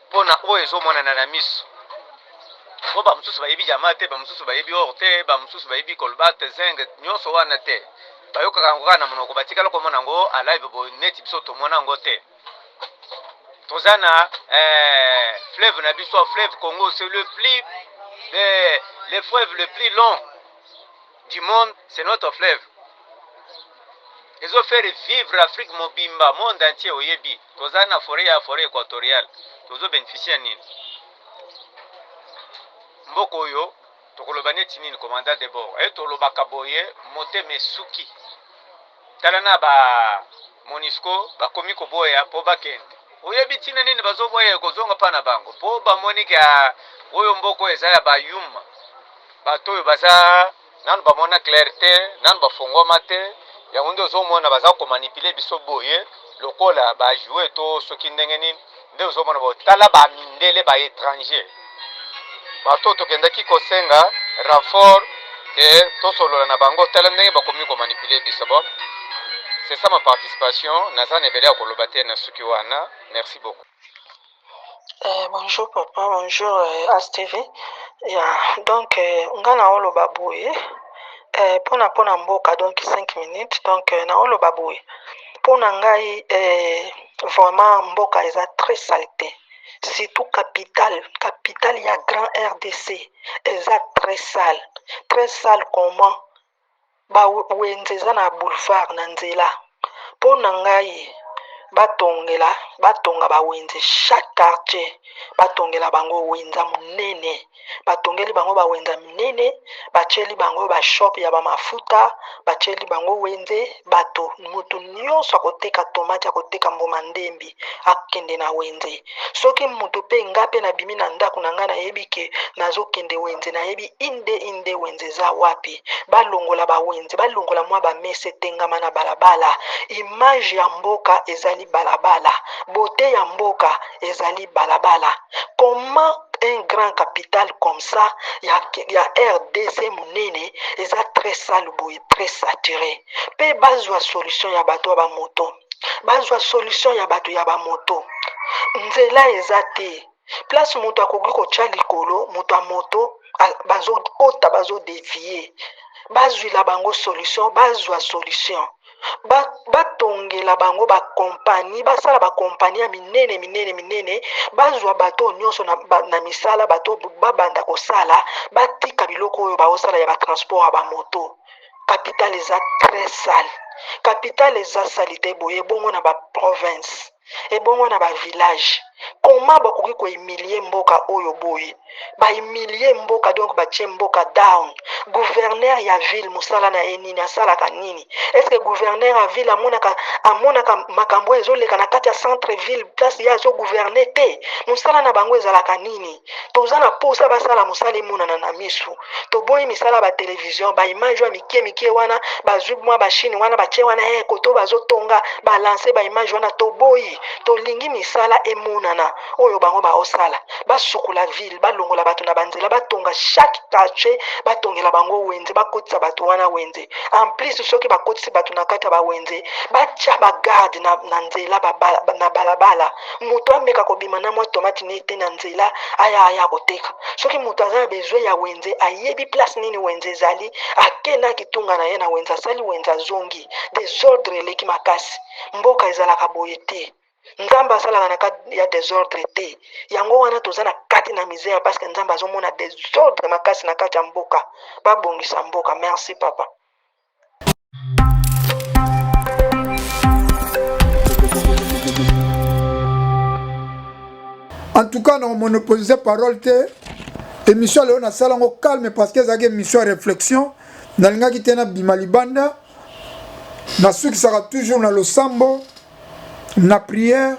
mpona oyo ezomonana na miso po bamosusu bayebi diama te bamosusu bayebi or te bamosusu bayebi colbate zinc nyonso wana te bayokaka yango kaka na monoko batikala komona yango alive boye neti biso tomona yango te toza na eh, fleuve na biso fleuve congo c'est le plus eh, le fleuve le plus long du monde c'est notre fleuve. Ezo faire vivre Afrique mobimba, monde entier oyebi. Toza na foret ya foret equatoriale. Tozo beneficier nini? Mboka oyo tokoloba neti nini commandant de bord? Eh tolobaka boye motema esuki. Tala na ba Monusco bakomi koboya po bakende. Oyebi tina nini bazoboya kozonga pa na bango? Po bamoni ke oyo mboka oyo eza ya ba yuma. Bato oyo baza nanu bamona clair te, nanu bafongwama te. Yango nde ozomona baza komanipuler biso boye lokola ba jouer to soki ndenge nini. Nde ozomona bo tala ba mindele ba etranger. Bato oyo tokendaki kosenga renfort ke tosolola na bango, tala ndenge bakomi komanipuler biso. Bon, c'est ça ma participation. Naza na ebele ya koloba te, na suki wana. Merci beaucoup. Eh, bonjour papa, bonjour eh, ASTV. Ya, donc eh, nga na oloba boye eh, pona pona mboka donc 5 minutes donc eh, na oloba boye pona ngai eh, vraiment mboka eza très salete surtout capitale capitale ya grand RDC eza très sale très sale comment Ba wenze eza na boulevard na nzela po na ngai batongela batonga ba wenze chaque quartier batongela bango wenza munene batongeli bango ba wenza minene batieli bango ba shop ya ba mafuta batieli bango wenze bato mutu nyonso akoteka tomate akoteka mbuma ndembi akende na wenze soki mutu pe nga pe nabimi na ndako na nga nayebi ke nazokende wenze nayebi inde inde wenze eza wapi balongola ba wenze balongola mwa ba mesa etengama na balabala image ya mboka ezali balabala beaute ya mboka ezali balabala comment un grand capital comme ça ya, ya rdc monene eza très sale boye très saturé mpe bazwa solution ya bato ya bamoto bazwa solution ya bato ya bamoto nzela eza te place moto akoki kotya likolo moto ya moto bazokota bazodevie bazwila bango solution bazwa solution batongela ba bango bakompani basala bakompani ya minene minene minene bazwa bato oyo nyonso na, ba, na misala bato babanda kosala batika biloko oyo baosala ya batransport ya bamoto Capital eza très sale. Capital eza salite boye ebongo na ba province ebongo na ba village comment bakoki ko humilie mboka oyo boye ba humilie mboka donc batie mboka down gouverneur ya ville mosala na ye nini asalaka nini est ce que gouverneur ya ville amonaka amonaka makambo oyo ezoleka na kati ya centre ville place ye azo gouverne te mosala na bango ezalaka nini toza na posa basala mosala emonana na misu toboyi misala ba television ba image ya mikie mikie wana bazwi mwa ba chine wana batie wana eh, koto bazotonga balanse ba image wana toboyi tolingi misala emonana oyo bango baosala basukula ville balongola bato na banzela batonga chaque quartier batongela bango wenze bakotisa bato wana wenze en plus soki bakotisi bato na kati ya bawenze batya bagarde na, na nzela ba, ba, na balabala Moto ameka kobima na mwa tomate ne te na nzela aya aya koteka. Soki moto aza na besoin ya wenze ayebi place nini wenze ezali ake na kitunga na ye na wenze asali wenze azongi. Desordre eleki makasi. Mboka ezalaka boye te. Nzambe asalaka na kati ya desordre te. Yango wana toza na kati na misère parce que Nzambe azomona desordre makasi na kati ya mboka. Babongisa mboka. Merci papa. En tout cas, na monopoliser parole te. Émission leo na sala ngo calme parce que ezalaki émission ya réflexion. Nalingaki te na bima libanda. Nasukisaka toujours na losambo, na prière.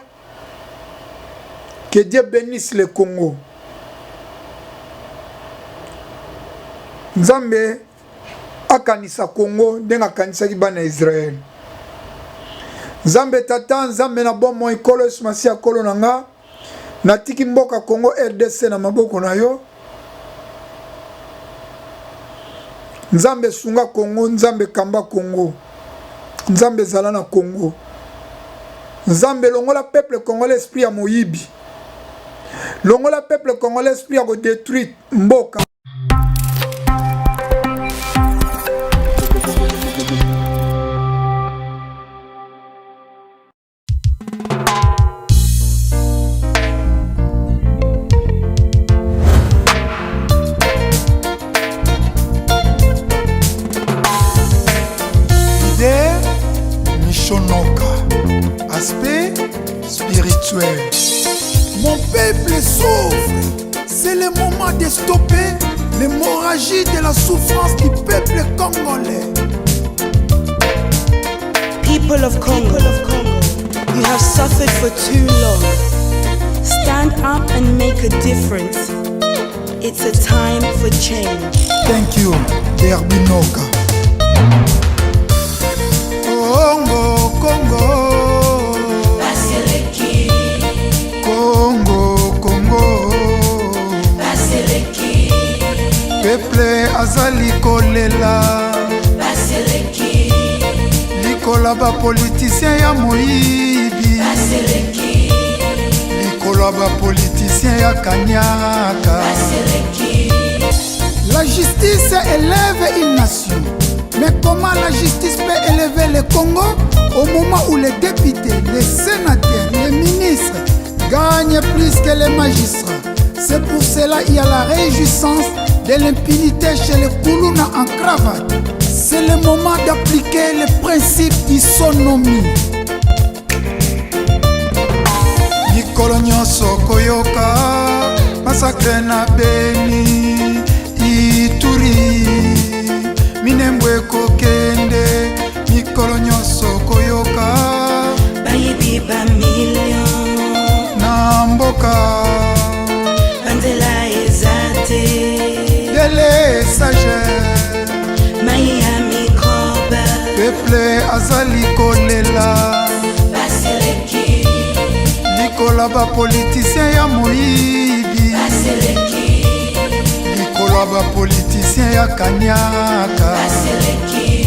Que Dieu bénisse le Congo. Nzambe akanisa Congo ndenge akanisaki bana ya Israël. Nzambe tata, Nzambe na bomoi, Nkolo Yesu Masiya, Nkolo na nga, natiki mboka Congo RDC na maboko na yo. Nzambe sunga Congo, Nzambe kamba Congo, Nzambe zala na Congo. Nzambe longola peuple congolais esprit ya moyibi, longola peuple congolais esprit ya ko detruire mboka. Michon Noka. Aspect spirituel. Mon peuple souffre. C'est le moment de stopper l'hémorragie de la souffrance du peuple congolais. People of Congo, you have suffered for too long. Stand up and make a difference. It's a time for change. Thank you, Derby Noka. Congo, Congo. Baseleki. Congo, Congo. Baseleki. Peuple azali kolela. Baseleki. Likola ba politicien ya moyibi. Baseleki. Likolo ya ba politicien ya kanyaka. Baseleki. La justice élève une nation. Mais comment la justice peut élever le Congo au moment où les députés, les sénateurs, les ministres gagnent plus que les magistrats C'est pour cela qu'il y a la réjouissance de l'impunité chez les Koulouna en cravate. C'est le moment d'appliquer le principe d'isonomie. Mikolo nyonso koyoka massacre na Beni, Ituri, Minembwe ekokende. Mikolo nyonso koyoka bayibi bamillion na mboka, banzela eza te, délestage, mai ya microbe, peuple azali kolela. Baseleki. Likolo bapoliticien ya moyibi. Baseleki. Likolo ya bapoliticien ya kanyaka. Baseleki.